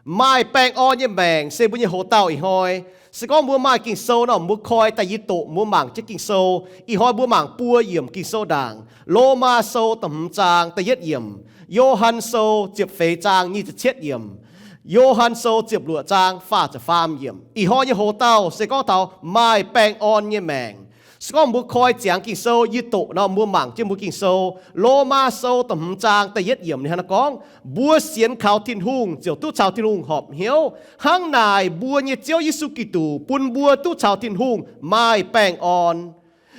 Maaih baengh orn nyei maengc se mbuo nyei hoc-dauh ih hnoi. Se gorngv mbuo maaih Ging-Sou nor, mbuo koi daaih yie doqc mbuo mangc jienv Ging-Sou. Ih hnoi mbuo mangc buo yiemc Ging-Sou ndaangc. Lomaa Sou da'hmz zaang da'yietv yiemc. Yo^han Sou ziepc feix zaang nyic ziepc cietv yiemc. Yo^han Sou ziepc luoqc zaang faah ziepc faam yiemc. Ih hnoi nyei hoc-dauh se gorngv taux maaih baengh orn nyei maengc. Se gorngv mbuo koi ziangx Ging-Sou, yie doqc nor mbuo mangc jienv mbuo Ging-Sou. Lomaa Sou da'hmz zaang da'yietv yiemc ninh hnangv naaiv gorngv, mbuo sienx kaux Tin-Hungh ziouc duqv caux Tin-Hungh horpc hnyouv. Hnangv naaic mbuo nyei Ziouv Yesu Giduc bun mbuo duqv caux Tin-Hungh maaih baengh orn.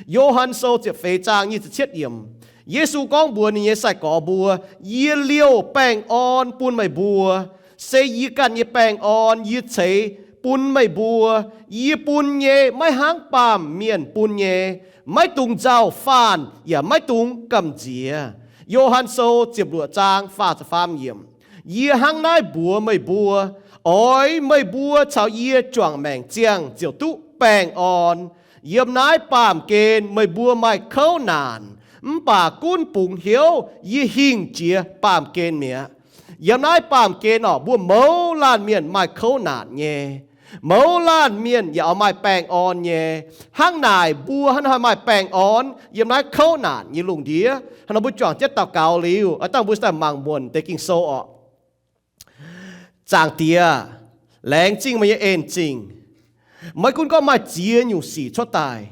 Yo^han Sou ziepc feix zaang nyic ziepc cietv yiemc, Yesu gorngv mbuox ninh nyei sai-gorx mbuo, yie liouh baengh orn bun meih mbuo. Se yie ganh nyei baengh orn yie ceix bun meih mbuo. Yie bun nyei maiv hnangv baamh mienh bun nyei. Maiv dungx nzauh faanh yaac maiv dungx gamh nziex. Yo^han Sou ziepc luoqc zaang faah ziepc faam yiemc, yie hnangv naaiv mbuox meih mbuo, oix meih mbuo caux yie juangc maengc ziangh ziouc duqv baengh orn. Yiem naaiv baamh gen meih mbuo maaih kouv naanc, mv baac gunv bungx hnyouv, yie hingh jiex baamh gen mi'aqv. Yiem naaiv baamh gen orqc, mbuo mouz laanh mienh maaih kouv naanc nyei. Mouz laanh mienh yaac oix maaih baengh orn nyei. Hnangv naaic mbuo hnangv haaix maaih baengh orn yiem naaiv kouv naanc nyei lungh ndiev? Hnangv nor mbuo juangc jienv daux gaux liuz, oix dangh mbuo daaih mangc muonc deix Ging-Sou orqc. Zaangc Diex, laengz zingh meih nyei en-zingh. Maiv gunv gorngv maaih ziex nyungc sic cuotv daaih,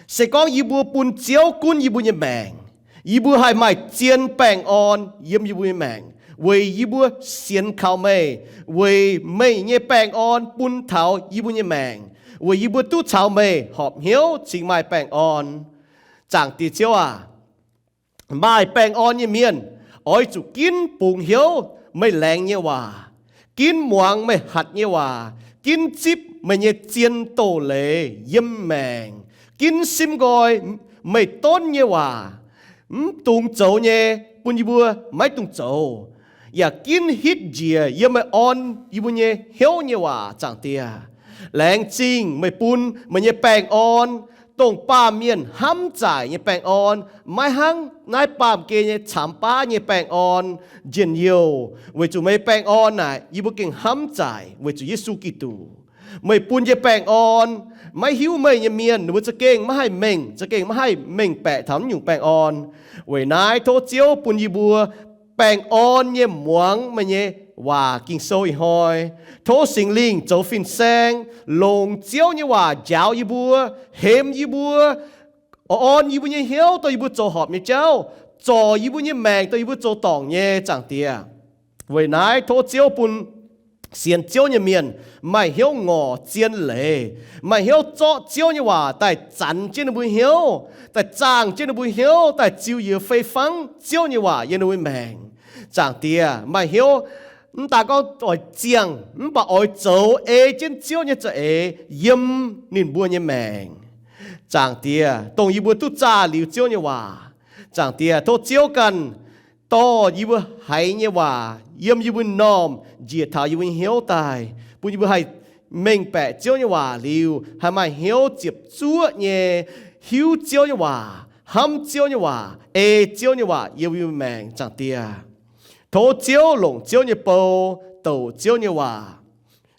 se gorngv yie mbuo bun Ziouv gunv yie mbuo nyei maengc, yie mbuo haih maaih zien baengh orn yiem yie mbuo nyei maengc, weic yie mbuo sienx kaux meih, weic meih nyei baengh orn bun taux yie mbuo nyei maengc, weic yie mbuo duqv caux meih horpc hnyouv cingx maaih baengh orn. Zaangc Diex Ziouv aac, maaih baengh orn nyei mienh oix zuqc ginv bungx hnyouv meih laengz nyei waac, ginv muangx meih hatc nyei waac, ginv zipv meih nyei zien doz-leiz yiem maengc, ginv simv nqoi meih donv nyei waac. Mv dungx zoux nyei, bun yie mbuo maiv dungx zoux, yaac ginv hitv njiec yiem meih orn yie mbuo nyei hnyouv nyei waac. Zaangc Diex, laengz zingh meih bun meih nyei baengh orn, dongh baamh mienh hnamv zaaic nyei baengh orn, maiv hnangv naaiv baamh gen nyei camx baav nyei baengh orn, njien-youh. Weic zuqc meih nyei baengh orn naaic yie mbuo gengh hnamv zaaic weic zuqc Yesu Giduc. Meih bun nyei baengh orn, maiv hiuv meih nyei mienh ninh mbuo za'gengh maiv haih mengh, za'gengh maiv haih mengh baeqc taux naaiv nyungc baengh orn. Weic naaiv tov Ziouv bun yie mbuo baengh orn nyei muangx meih nyei waac Ging-Sou ih hnoi. Tov Singx Lingh zoux fin-saeng, longc Ziouv nyei waac njaaux yie mbuo, hemx yie mbuo, orn yie mbuo nyei hnyouv dongh yie mbuo zoux horpc nyei jauv, zorc yie mbuo nyei maengc dongh yie mbuo zoux dorngc nyei. Zaangc Diex, weic naaiv tov Ziouv bun sienx Ziouv nyei mienh maaih hnyouv ngorc zien leiz, maaih hnyouv zorqv Ziouv nyei waac daaih zanx jienv ninh mbuo hnyouv, daaih zaangh jienv ninh mbuo hnyouv, daaih ziux yiez fei fangv Ziouv nyei waac yiem ninh mbuo maengc. Zaangc Diex, maaih hnyouv mv daaih gorngv oix ziangh, mv baac oix zoux ei jienv Ziouv nyei za'eix yiem ninh mbuo nyei maengc. Zaangc Diex, dongh yie mbuo duqv zaah liuz Ziouv nyei waac, Zaangc Diex, tov Ziouv ganh dorh yie mbuo haiz nyei waac yiem yie mbuo m'normh njiec taux yie mbuo nyei hnyouv daaih, bun yie mbuo haih mengh baeqc Ziouv nyei waac liuz, haih maaih hnyouv ziepc zuoqv nyei hiuv Ziouv nyei waac, hnamv Ziouv nyei waac, ei Ziouv nyei waac yiem yie mbuo maengc. Zaangc Diex, tov Ziouv longc Ziouv nyei bou douc Ziouv nyei waac.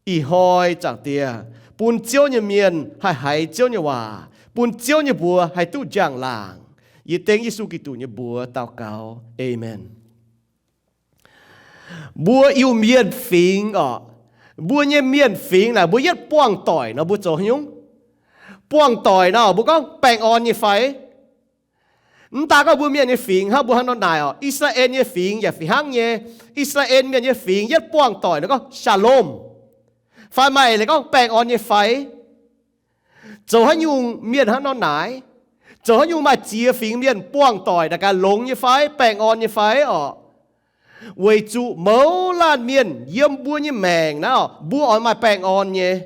Ih hnoi, Zaangc Diex, bun Ziouv nyei mienh haih haiz Ziouv nyei waac, bun Ziouv nyei mbuox haih duqv njang-laangc. Yie dengv Yesu Giduc nyei mbuox daux gaux. Aamen. Mbuo Iu-Mienh fingx orqc, mbuo nyei mienh fingx naaic, mbuo yietv buangh doic nor mbuo zoux haaix nyungc? Buangh doic nor mbuo gorngv baengh orn nyei fai? Mv daaih gorngv mbuo mienh nyei fingx hnangv, mbuo hnangv nor naaic orqc, I^saa^laa^en nyei fingx yaac fih hnangv nyei. I^saa^laa^en mienh nyei fingx yietv buangh doic nor gorngv shalom, fai maaih leiz gorngv baengh orn nyei fai? Zoux haaix nyungc mienh hnangv nor naaic? Zoux haaix nyungc maaih ziex fingx mienh buangh doic naaic gaax longx nyei fai, baengh orn nyei fai orqc? Weic zuqc mouz laanh mienh yiem mbuo nyei maengc naaiv orqc, mbuo oix maaih baengh orn nyei.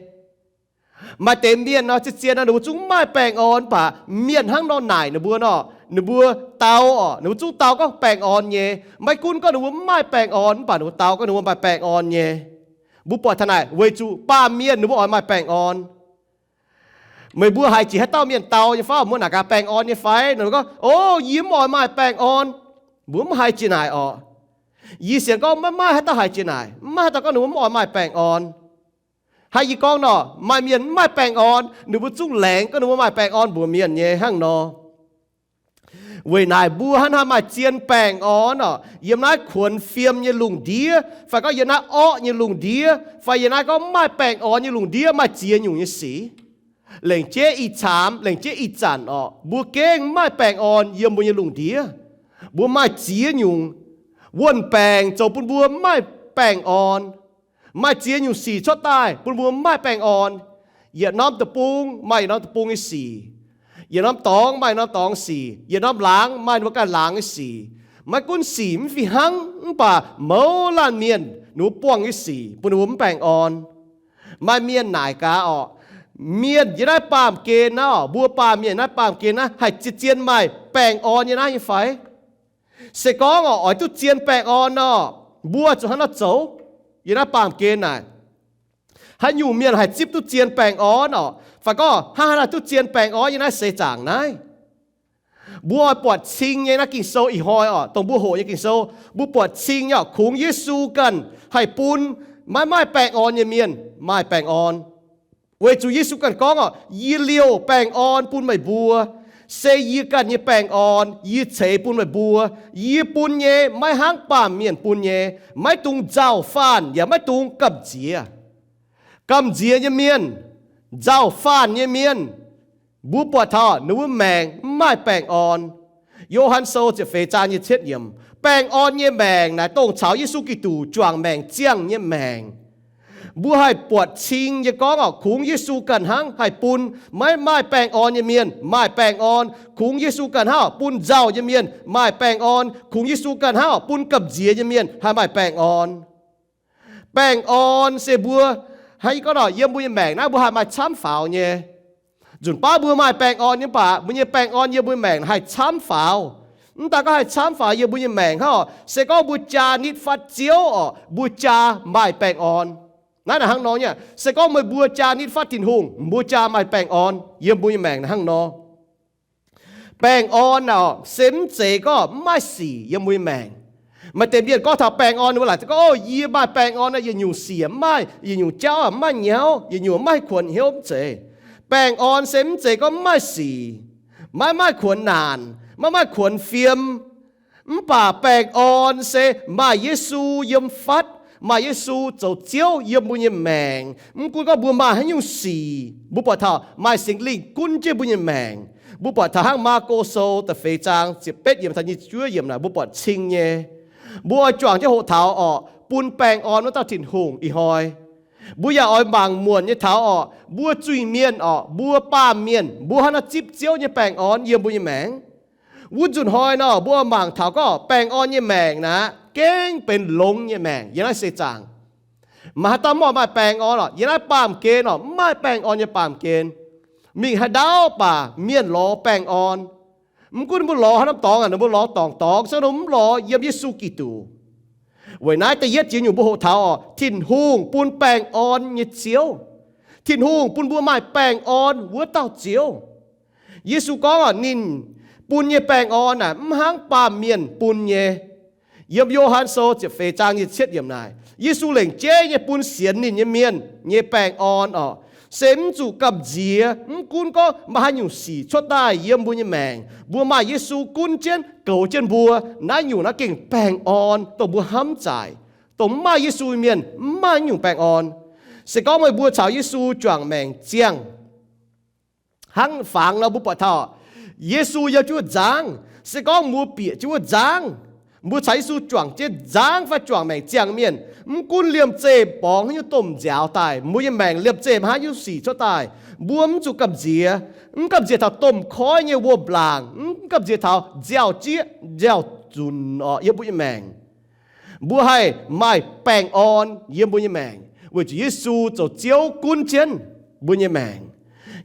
Maaih deix mienh nor, zien-zien nor, ninh mbuo zungv mv maaih baengh orn, mv baac mienh hnangv nor naaic ninh mbuo nor, ninh mbuo dau orqc, ninh mbuo zungv dau gorngv baengh orn nyei. Maiv gunv gorngv ninh mbuo mv maaih baengh orn, mv baac ninh mbuo dau gorngv ninh mbuo maaih baengh orn nyei. Mbuo buatc taux naaic weic zuqc baamh mienh ninh mbuo oix maaih baengh orn. Meih mbuo haiz jiex haaix dauh mienh dau nyei fai, mbuo naaic gaax baengh orn nyei fai? Ninh gorngv, o, yie mv oix maaih baengh orn. Mbuo mv haiz jiex naaic orqc. Yie sienx gorngv maiv maaih haaix dauh haiz jiex naaic, maiv maaih haaix dauh gorngv ninh mbuo mv oix maaih baengh orn. Hnangv yie gorngv nor, maaih mienh mv maaih baengh orn, ninh mbuo zungv laengz gorngv ninh mbuo maaih baengh orn mbuox mienh nyei hnangv nor. Weic naaic mbuo hnangv haaix maaih zien baengh orn orqc, yiem naaiv kuonx fiem nyei lungh ndiev, fai gorngv yiem naaiv orqv nyei lungh ndiev, fai yiem naaiv gorngv mv maaih baengh orn nyei lungh ndiev maaih ziex nyungc nyei sic. Lengc jeiv ih caamx, lengc jeiv ih zanc orqc, mbuo gengh mv maaih baengh orn yiem mbuo nyei lungh ndiev. Mbuo maaih ziex nyungc wuon-baengc zoux bun mbuo mv maaih baengh orn. Maaih ziex nyungc sic cuotv daaih bun mbuo mv maaih baengh orn. Yietc norm deic-bung maaih yietc norm deic-bung nyei sic. Yietc norm dorngx maaih yietc norm dorngx sic. Yietc norm laangz maaih ninh mbuo ganh laangz nyei sic. Maiv gunv sic mv fih hnangv mv baac mouz laanh mienh ninh mbuo buangh nyei sic bun ninh mbuo mv baengh orn. Maaih mienh naaic gaax orqc, mienh yiem naaiv baamh gen naaiv orqc, mbuo baamh mienh naaiv baamh gen naaiv haih zien-zien maaih baengh orn nyei naaiv nyei fai? Se gorngv orqc, oix duqv zien baengh orn nor, mbuo zuqc hnangv naaiv zoux. Yiem naaiv baamh gen naaic, haaix nyungc mienh haih zipv duqv zien baengh orn orqc? Fai gorngv hnangv haaix nor duqv zien baengh orn yiem naaiv seix zaangc naaiv? Mbuo oix buatc cing nyei naaiv Ging-Sou ih hnoi orqc, dongh mbuo hoqc nyei Ging-Sou, mbuo buatc cing nyei orqc, kungx Yesu ganh haih bun maiv maaih baengh orn nyei mienh maaih baengh orn. Weic zuqc Yesu ganh gorngv orqc, yie liouh baengh orn bun meih mbuo, se yie ganh nyei baengh orn yie ceix bun meih mbuo. Yie bun nyei maiv hnangv baamh mienh bun nyei, maiv dungx nzauh faanh yaac maiv dungx gamh nziex. Gamh nziex nyei mienh, nzauh faanh nyei mienh, mbuo buatc taux ninh mbuo maengc mv maaih baengh orn. Yo^han Sou ziepc feix zaang nyei cietv yiemc, baengh orn nyei maengc naaic dongh caux Yesu Giduc juangc maengc ziangh nyei maengc. Mbuo haih buatc cing nyei gorngv orqc, kungx Yesu ganh hnangv haih bun maiv maaih baengh orn nyei mienh maaih baengh orn, kungx Yesu ganh hnangv orqc bun nzauh nyei mienh maaih baengh orn, kungx Yesu ganh hnangv orqc bun gamh nziex nyei mienh haih maaih baengh orn. Baengh orn se mbuo, hnangv yie gorngv nor, yiem mbuo nyei maengc naaiv mbuo haih maaih camv faaux nyei. Nzunc baav mbuo maaih baengh orn nyei mv baac mbuo nyei baengh orn yiem mbuo nyei maengc haih camv faaux. Mv daaih gorngv haih camv faaux yiem mbuo nyei maengc hnangv orqc, se gorngv mbuo jaa nitv fatv Ziouv orqc, mbuo jaa maaih baengh orn. Naaiv naaic hnangv nor nyei, se gorngv meih mbuo jaa nitv fatv Tin-Hungh, mbuo jaa maaih baengh orn yiem mbuo nyei maengc naaic hnangv nor. Baengh orn orqc, se mv zeiz gorngv mv maaih sic yiem mbuo nyei maengc. Maaih deix mienh gorngv taux baengh orn, ninh mbuo laaic gorngv, O, yie maaih baengh orn, yietc nyungc sic mv maaih, yietc nyungc jauv mv maaih nyauv, yietc nyungc mv maaih kuonx hnyouv, mv zeiz. Baengh orn se mv zeiz gorngv mv maaih sic, maiv maaih kuonx naanc, maiv maaih kuonx fiem. Mv baac baengh orn se maaih Yesu yiem fatv, maaih Yesu zoux Ziouv yiem mbuo nyei maengc. Mv gunv gorngv mbuo maaih haaix nyungc sic, mbuo buatc taux maaih Singx Lingh gunv jienv mbuo nyei maengc. Mbuo buatc taux hnangv Maako Sou da'feix zaang ziepc betv yiemc taux nyic ziepc juov yiemc naaic, mbuo buatc cing nyei. Mbuo oix juangc jienv hoqc taux orqc, bun baengh orn wuov dauh Tin-Hungh ih hnoi. Mbuo yaac oix mangc muonc nyei taux orqc, mbuo zuiz-mienh orqc, mbuo baamh mienh, mbuo hnangv naaiv zipv Ziouv nyei baengh orn yiem mbuo nyei maengc. Wuov nzunc hnoi nor, mbuo oix mangc taux gorngv baengh orn nyei maengc naaic, gengh benx longx nyei maengc yiem naaiv seix zaangc. Maaih haaix dauh mv oix maaih baengh orn orqc? Yiem naaiv baamh gen orqc, mv maaih baengh orn nyei baamh gen. Mingh haaix ndau baac mienh lorz baengh orn. Mv gunv ninh mbuo lorz haaix norm dorngx aqv, ninh mbuo lorz dorngc dorngx, se ninh mv lorz yiem Yesu Giduc. Weic naaiv da'yietv jiex nyungc mbuo hoqc taux orqc, Tin-Hungh bun baengh orn nyei Ziouv. Tin-Hungh bun mbuo maaih baengh orn wuov dauh Ziouv. Yesu gorngv orqc, ninh bun nyei baengh orn naaic mv hnangv baamh mienh bun nyei. Yiem Yo^han Sou ziepc feix zaang nyic ziepc cietv yiemc naaic, Yesu lengc jeiv nyei bun sienx ninh nyei mienh nyei baengh orn orqc, se mv zuqc gamh nziex. Mv gunv gorngv maaih haaix nyungc sic cuotv daaih yiem mbuo nyei maengc, mbuo maaih Yesu gunv jienv goux jienv mbuo, naaiv nyungc naaiv gengh baengh orn dongh mbuo hnamv zaaic. Dongh mv maaih Yesu nyei mienh mv maaih naaiv nyungc baengh orn. Se gorngv meih mbuo caux Yesu juangc maengc ziangh, hnangv fangx nor mbuo buatc taux Yesu yiem jienv wuov nzangv. Se gorngv mbuo bieqc jienv wuov nzangv, mbuo caux Yesu juangc jienv nzangv fai juangc maengc ziangh mienh, mv gunv liemh zeih borngz haaix nyungc domh nziaaux daaih, mbuo nyei maengc liemh zeih maaih haaix nyungc sic cuotv daaih, mbuo mv zuqc gamh nziex. Mv gamh nziex taux domh koiv nyei wuom-laangc, mv gamh nziex taux nziaaux-jieqv nziaaux-zunc orqc yiem mbuo nyei maengc. Mbuo haih maaih baengh orn yiem mbuo nyei maengc weic zuqc Yesu zoux Ziouv gunv jienv mbuo nyei maengc.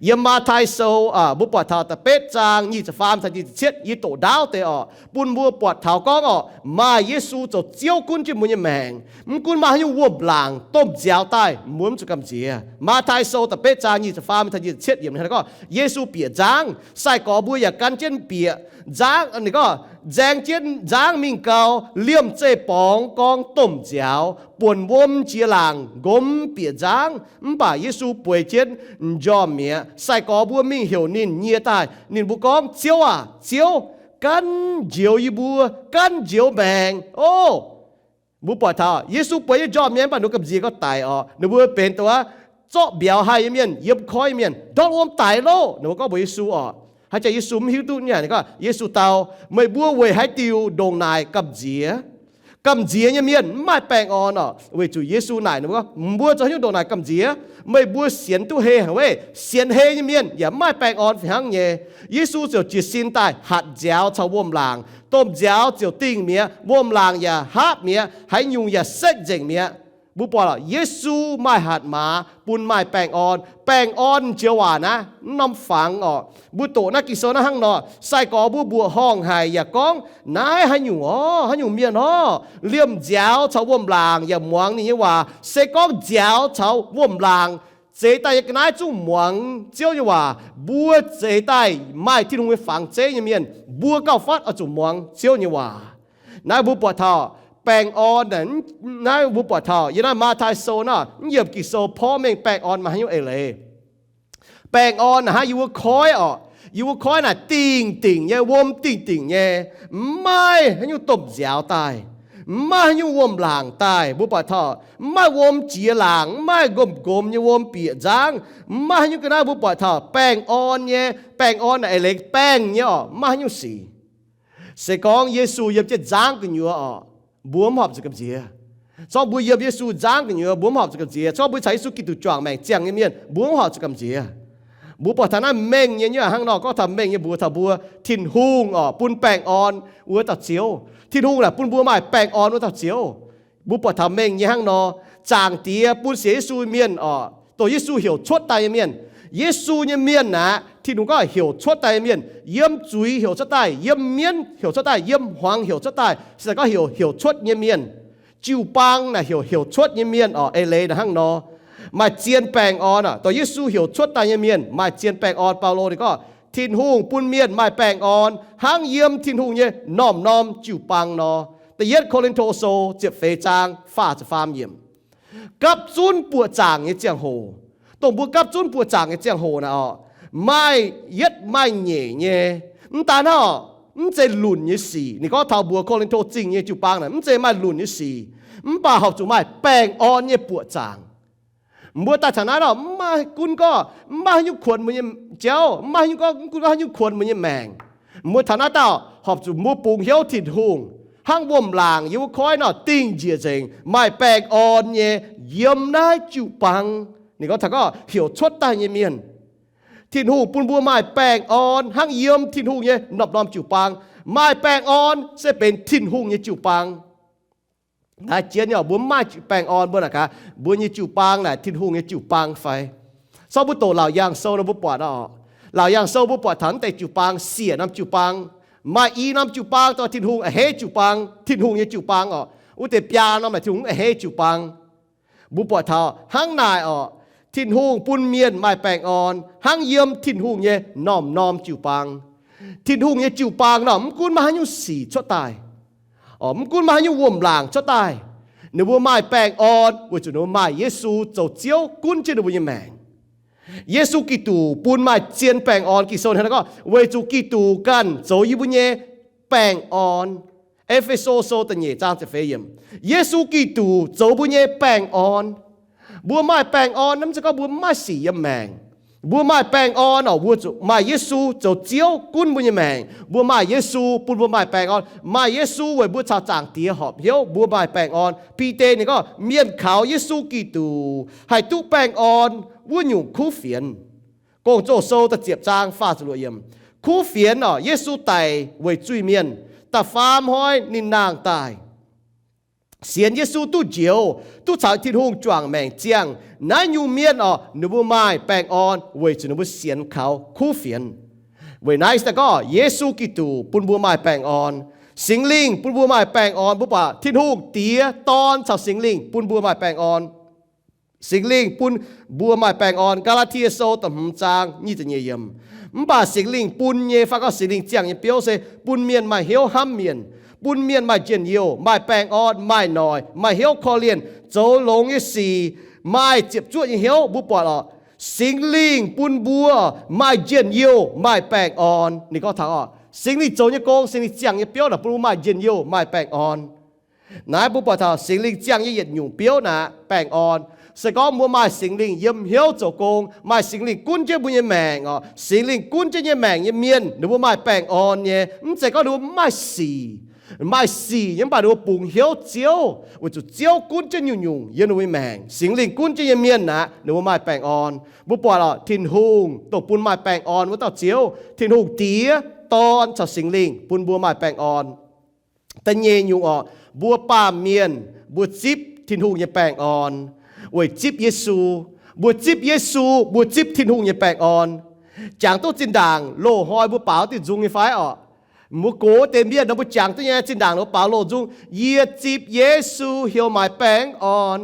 Yiem Matv^tai Sou, mbuo buatc taux da'betv zaang nyic ziepc faam taux nyic ziepc cietv, yie doqc ndaauv deix orqc, bun mbuo buatc taux gorngv orqc, maaih Yesu zoux Ziouv gunv jienv mbuo nyei maengc. Mv gunv maaih haaix nyungc wuom-laangc domh nziaaux daaih, mbuo mv zuqc gamh nziex. Matv^tai Sou da'betv zaang nyic ziepc faam taux nyic ziepc cietv yiemc hnangv naaiv gorngv, Yesu bieqc nzangv, sai-gorx mbuo yaac gan jienv bieqc nzangv. Ninh gorngv, nzaeng jienv nzangv mingh gau, liemh zeih borngz gorngv domh nziaaux, buonc wuom jiex laangc nqomz bieqc nzangv. Mv baac Yesu bueix jienv m'njormh mi'aqv. Sai-gorx mbuo mingh heuc ninh nyie daaih. Ninh mbuo gorngv, Ziouv aah! Ziouv! Gan njoux yie mbuo, gan njoux maengc oc. Mbuo buatc taux Yesu bueix nyei m'njormh mi'aqv, mv baac ninh mbuo gamh nziex gorngv daic orqc. Ninh mbuo benx dongh wuov zorqv mbiauz haih nyei mienh, yiem koi mienh, ndortv wuom daic loh. Ninh mbuo gorngv mbuox Yesu orqc. Haaix jangx Yesu mv hiuv duqv nyei, ninh gorngv, Yesu dau, Meih mbuo weic haaix diuc ndongc naaic gamh nziex? Gamh nziex nyei mienh mv maaih baengh orn orqc. Weic zuqc Yesu naaic ninh mbuo, Mbuo zoux haaix nyungc ndongc naaic gamh nziex? Meih mbuo sienx duqv hei haic weic? Sienx hei nyei mienh yaac mv maaih baengh orn fih hnangv nyei. Yesu ziouc jiez sin daaih hatc nziaaux caux wuom-laangc. Domh nziaaux ziouc dingh mi'aqv, wuom-laangc yaac haapv mi'aqv, haaix nyungc yaac setv nzengc mi'aqv. Mbuo buatc lorqc, Yesu maaih hatc maaz bun maaih baengh orn. Baengh orn joux waac naaiv, mv norm fangx orqc. Mbuo doqc naaiv Ging-Sou naaiv hnangv nor, sai-gorx mbuo mbuoqc horngh haic yaac gorngv, Naaiv haaix nyungc orv? Haaix nyungc mienh orv? Liemh nziaaux caux wuom-laangc yaac muangx ninh nyei waac. Se gorngv nziaaux caux wuom-laangc zeix daaih nyei ga'naaiv zungv muangx Ziouv nyei waac, mbuo zeix daaih maaih Tin-Hungh nyei fangx zeiv nyei mienh, mbuo gauh fatv oix zuqc muangx Ziouv nyei waac. Naaiv mbuo buatc taux baengh orn, naaiv mbuo buatc taux yiem naaiv Matv^tai Sou naaiv, mv yiemc Ging-Sou porv mengh baengh orn maaih haaix nyungc eix leiz. Baengh orn naaic hnangv yie mbuo koiv orqc. Yie mbuo koiv naaic dingh dingc nyei, wuom dingh dingc nyei, mv maaih haaix nyungc domh nziaaux daaih, mv maaih haaix nyungc wuom-laangc daaih. Mbuo buatc taux mv maaih wuom jiex laangc, mv maaih nqomh nqomh nyei wuom bieqc nzangv, mv maaih haaix nyungc ga'naaiv. Mbuo buatc taux baengh orn nyei, baengh orn naaic eix leiz baengh nyei orqc, mv maaih haaix nyungc sic. Se gorngv Yesu yiem jienv nzangv gu'nyuoz orqc, mbuo mv horpc zuqc gamh nziex. Corc mbuo yiem Yesu nzangv gu'nyuoz, mbuo mv horpc zuqc gamh nziex. Corc mbuo caux Yesu Giduc juangc maengc ziangh nyei mienh, mbuo mv horpc zuqc gamh nziex. Mbuo buatc taux naaiv mengh nyei nyungc hnangv nor, gorngv taux mengh nyei mbuox taux mbuo, Tin-Hungh orqc, bun baengh orn wuov dauh Ziouv. Tin-Hungh naaic bun mbuo maaih baengh orn wuov dauh Ziouv. Mbuo buatc taux mengh nyei hnangv nor, Zaangc Diex bun sienx Yesu mienh orqc, dongh Yesu heuc cuotv daaih nyei mienh. Yesu nyei mienh aqv, Tin-Hungh gorngv heuc cuotv daaih nyei mienh, yiem zuiz heuc cuotv daaih, yiem mienv heuc cuotv daaih, yiem hmuangx heuc cuotv daaih, se gorngv heuc, heuc cuotv nyei mienh. Jiu-baang naaic heuc, heuc cuotv nyei mienh orqc, eix leiz naaic hnangv nor. Maaih zien baengh orn aqv. Dongh Yesu heuc cuotv daaih nyei mienh maaih zien baengh orn. Baulo ninh gorngv, Tin-Hungh bun mienh maaih baengh orn hnangv yiem Tin-Hungh nyei norm-norm jiu-baang nor. Da'yietv Ko^lin^to Sou ziepc feix zaang faah ziepc faam yiemc. Gapv zunv buoqc zaangc nyei ziangh hoc, dongh mbuo gapv zunv buoqc zaangc nyei ziangh hoc naaic orqc, maaih yietv maaih nyeic nyei. Mv daan hnangv orqc, mv zeiz lunc nyei sic. Ninh gorngv taux mbuox Ko^lin^to Zingh nyei jiu-baang naaic, mv zeiz maaih lunc nyei sic, mv baac horpc zuqc maaih baengh orn nyei buoqc zaangc. Mbuo daaih taux naaiv orqc, mv maaih gunv gorngv mv maaih haaix nyungc kuonx mbuo nyei jauv, mv maaih haaix nyungc gorngv, mv gunv gorngv haaix nyungc kuonx mbuo nyei maengc. Mbuo taux naaiv dauh horpc zuqc mbuo bungx hnyouv Tin-Hungh hnangv wuom-laangc yiem wuov koiv nor dingh njiec nzengc, maaih baengh orn nyei yiem naaiv jiu-baang. Ninh gorngv taux gorngv heuc cuotv daaih nyei mienh, Tin-Hungh bun mbuo maaih baengh orn hnangv yiem Tin-Hungh nyei norm-norm jiu-baang. Maaih baengh orn se benx Tin-Hungh nyei jiu-baang. Naaiv jien nyei orqc, mbuo mv maaih baengh orn, mbuo naaic gaax, mbuo nyei jiu-baang naaic Tin-Hungh nyei jiu-baang fai? Corc mbuo doqc Laauc Yaangh Sou nor mbuo buatc orqc. Laauc Yaangh Sou mbuo buatc taux naaiv deix jiu-baang, siec norm jiu-baang. Maaih i norm jiu-baang dongh Tin-Hungh a'hneiv jiu-baang, Tin-Hungh nyei jiu-baang orqc. Wuov deix biaa norm naaic Tin-Hungh a'hneiv jiu-baang. Mbuo buatc taux hnangv naaic orqc, Tin-Hungh bun mienh maaih baengh orn hnangv yiem Tin-Hungh nyei norm-norm jiu-baang. Tin-Hungh nyei jiu-baang nor mv gunv maaih haaix nyungc sic cuotv daaih, mv gunv maaih haaix nyungc wuom-laangc cuotv daaih, ninh mbuo maaih baengh orn weic zuqc ninh mbuo maaih Yesu zoux Ziouv gunv jienv ninh mbuo nyei maengc. Yesu Giduc bun maaih zien baengh orn. Ging-Sou hnangv naaiv gorngv, Weic zuqc Giduc ganh zoux yie mbuo nyei baengh orn. E^fe^so Sou da'nyeic zaang ziepc feix yiemc. Yesu Giduc zoux mbuo nyei baengh orn. Mbuo maaih baengh orn mv zeiz gorngv mbuo mv maaih sic yiem maengc. Mbuo maaih baengh orn orqc, weic zuqc maaih Yesu zoux Ziouv gunv mbuo nyei maengc. Mbuo maaih Yesu bun mbuo maaih baengh orn. Maaih Yesu weic mbuo caux Zaangc Diex horpc hnyouv, mbuo maaih baengh orn. Bide ninh gorngv, Mienh kaux Yesu Giduc haih duqv baengh orn wuov nyungc kuv fienx. Gong-Zoh Sou da'ziepc zaang faah ziepc luoqc yiemc. Kuv fienx orqc, Yesu daic weic zuiz mienh, da'faam hnoi ninh nangh daaih. sienx Yesu duqv njoux, duqv caux Tin-Hungh juangc maengc ziangh, naaiv nyungc mienh orqc, ninh mbuo maaih baengh orn weic zuqc ninh mbuo sienx kaux kuv fienx. Weic naaiv se daaih gorngv Yesu Giduc bun mbuo maaih baengh orn. Singx Lingh bun mbuo maaih baengh orn. Mbuo buatc Tin-Hungh Diex, Dorn caux Singx Lingh bun mbuo maaih baengh orn. Singx Lingh bun mbuo maaih baengh orn. Gaa^laa^tie Sou da'hmz zaang nyic ziepc nyeic yiemc. Mv baac Singx Lingh bun nyei, fai gorngv Singx Lingh ziangh nyei biouv se bun mienh maaih hnyouv hnamv mienh, bun mienh maaih njien-youh, maaih baengh orn, maaih noic, maaih hnyouv korv-lienh, zoux longx nyei sic, maaih ziepc zuoqv nyei hnyouv. Mbuo buatc orqc, Singx Lingh bun mbuo maaih njien-youh, maaih baengh orn. Ninh gorngv taux orqc, Singx Lingh zoux nyei gong, Singx Lingh ziangh nyei biouv naaic bun mbuo maaih njien-youh, maaih baengh orn. Naaiv mbuo buatc taux Singx Lingh ziangh nyei yietc nyungc biouv naaic, baengh orn. Se gorngv mbuo maaih Singx Lingh yiem hnyouv zoux gong, maaih Singx Lingh gunv jienv mbuo nyei maengc orqc, Singx Lingh gunv jienv nyei maengc nyei mienh, ninh mbuo maaih baengh orn nyei. Mv zeiz gorngv ninh mbuo mv maaih sic, maaih sic nyei, mv baac ninh mbuo bungx hnyouv Ziouv, weic zuqc Ziouv gunv jienv nyungc-nyungc yiem ninh mbuo nyei maengc. Singx Lingh gunv jienv nyei mienh naaic, ninh mbuo maaih baengh orn. Mbuo buatc orqc, Tin-Hungh dongh bun maaih baengh orn wuov dauh Ziouv, Tin-Hungh Diex, Dorn caux Singx Lingh bun mbuo maaih baengh orn. Da'nyeic nyungc orqc, mbuo baamh mienh mbuo zipv Tin-Hungh nyei baengh orn weic zipv Yesu. Mbuo zipv Yesu, mbuo zipv Tin-Hungh nyei baengh orn. Jangx duqv zinh ndaangc loz-hnoi mbuo baaux diuh nzung nyei fai orqc? Mbuo gox deix mienh nor mbuo jangx duqv nyei, zinh ndaangc ninh mbuo baaux loz-nzung, Yie zipv Yesu heuc maaih baengh orn.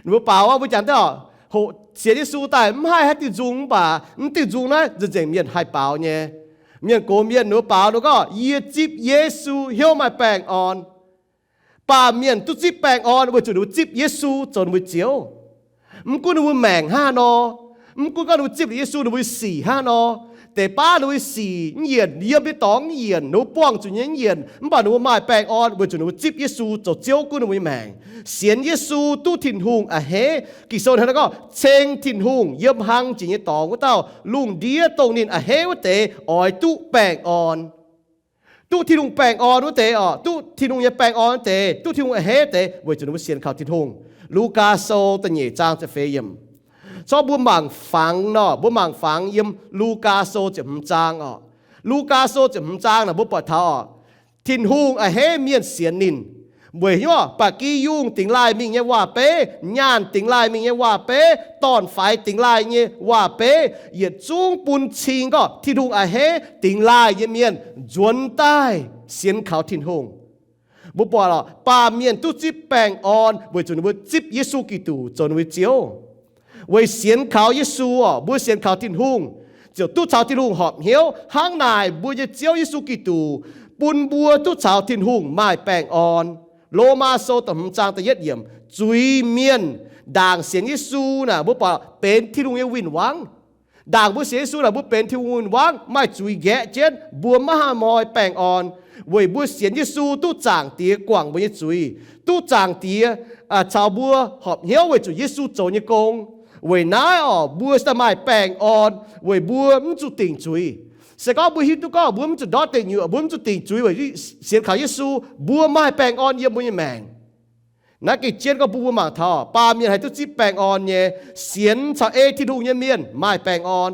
Ninh mbuo baaux, mbuo jangx duqv orqc, hoqc sienx Yesu daaih mv haih haaix diuh nzung, mv baac mv diuh nzung naaiv nzengc-nzengc mienh haih baaux nyei. Mienh gox mienh ninh mbuo baaux ninh gorngv, Yie zipv Yesu heuc maaih baengh orn. Baamh mienh duqv zipv baengh orn weic zuqc ninh mbuo zipv Yesu zoux ninh mbuo Ziouv. Mv gunv ninh mbuo maengc hnangv nor, mv gunv gorngv ninh mbuo zipv liuz Yesu ninh mbuo nyei sic hnangv nor, deix baav ninh mbuo nyei sic mv yienc, yiem nyei dorngx mv yienc, ninh mbuo buangh zuqc nyei mv yienc, mv baac ninh mbuo maaih baengh orn weic zuqc ninh mbuo zipv Yesu zoux Ziouv gunv ninh mbuo nyei maengc. Sienx Yesu duqv Tin-Hungh a'hneiv. Ging-Sou hnangv naaiv gorngv, Ceng Tin-Hungh yiem hlang jiex nyei dorngx wuov dauh lungh ndiev dongh ninh a'hneiv wuov deix oix duqv baengh orn. Duqv Tin-Hungh baengh orn wuov deix orqc, duqv Tin-Hungh nyei baengh orn wuov deix, duqv Tin-Hungh a'hneiv deix weic zuqc ninh mbuo sienx kaux Tin-Hungh. Lugaa Sou da'nyeic zaang ziepc feix yiemc. Corc mbuo mangc fangx nor, mbuo mangc fangx yiem Lugaa Sou ziepc hmz zaang orqc. Lugaa Sou ziepc hmz zaang naaic mbuo buatc taux orqc, Tin-Hungh a'hneiv mienh sienx ninh. Weic hnyouv ba'gi yungh dingx laaih mingh nyei waac-beiv, nyaanh dingx laaih mingh nyei waac-beiv, dorn-faix dingx laaih nyei waac-beiv, yietc zungv bun cing gorngv Tin-Hungh a'hneiv dingx laaih nyei mienh nzuonx daaih sienx kaux Tin-Hungh. Mbuo buatc lorqc, baamh mienh duqv zipv baengh orn weic zuqc ninh mbuo zipv Yesu Giduc zoux ninh mbuo Ziouv. Weic sienx kaux Yesu orqc, mbuo sienx kaux Tin-Hungh ziouc duqv caux Tin-Hungh horpc hnyouv. Hnangv naaic mbuo nyei Ziouv Yesu Giduc bun mbuo duqv caux Tin-Hungh maaih baengh orn. Lomaa Sou da'hmz zaang da'yietv yiemc, zuiz-mienh ndaangc sienx Yesu naaic mbuo buatc benx Tin-Hungh nyei win-wangv. Ndaangc mbuo sienx Yesu naaic mbuo benx Tin-Hungh win-wangv, maaih zuiz nqaeqv jienv, mbuo maiv haih hnoi baengh orn. Weic mbuo sienx Yesu duqv Zaangc Diex guangc mbuo nyei zuiz, duqv Zaangc Diex caux mbuo horpc hnyouv weic zuqc Yesu zoux nyei gong. Weic naaiv orqc, mbuo se daaih maaih baengh orn weic mbuo mv zuqc dingc zuiz. Se gorngv mbuo hiuv duqv gorngv mbuo mv zuqc ndortv deic nyuoqc, mbuo mv zuqc dingc zuiz weic sienx kaux Yesu, mbuo maaih baengh orn yiem mbuo nyei maengc. Naaiv gengh jienv gorngv bun mbuo mangc taux baamh mienh haih duqv zipv baengh orn nyei. Sienx caux ei Tin-Hungh nyei mienh maaih baengh orn.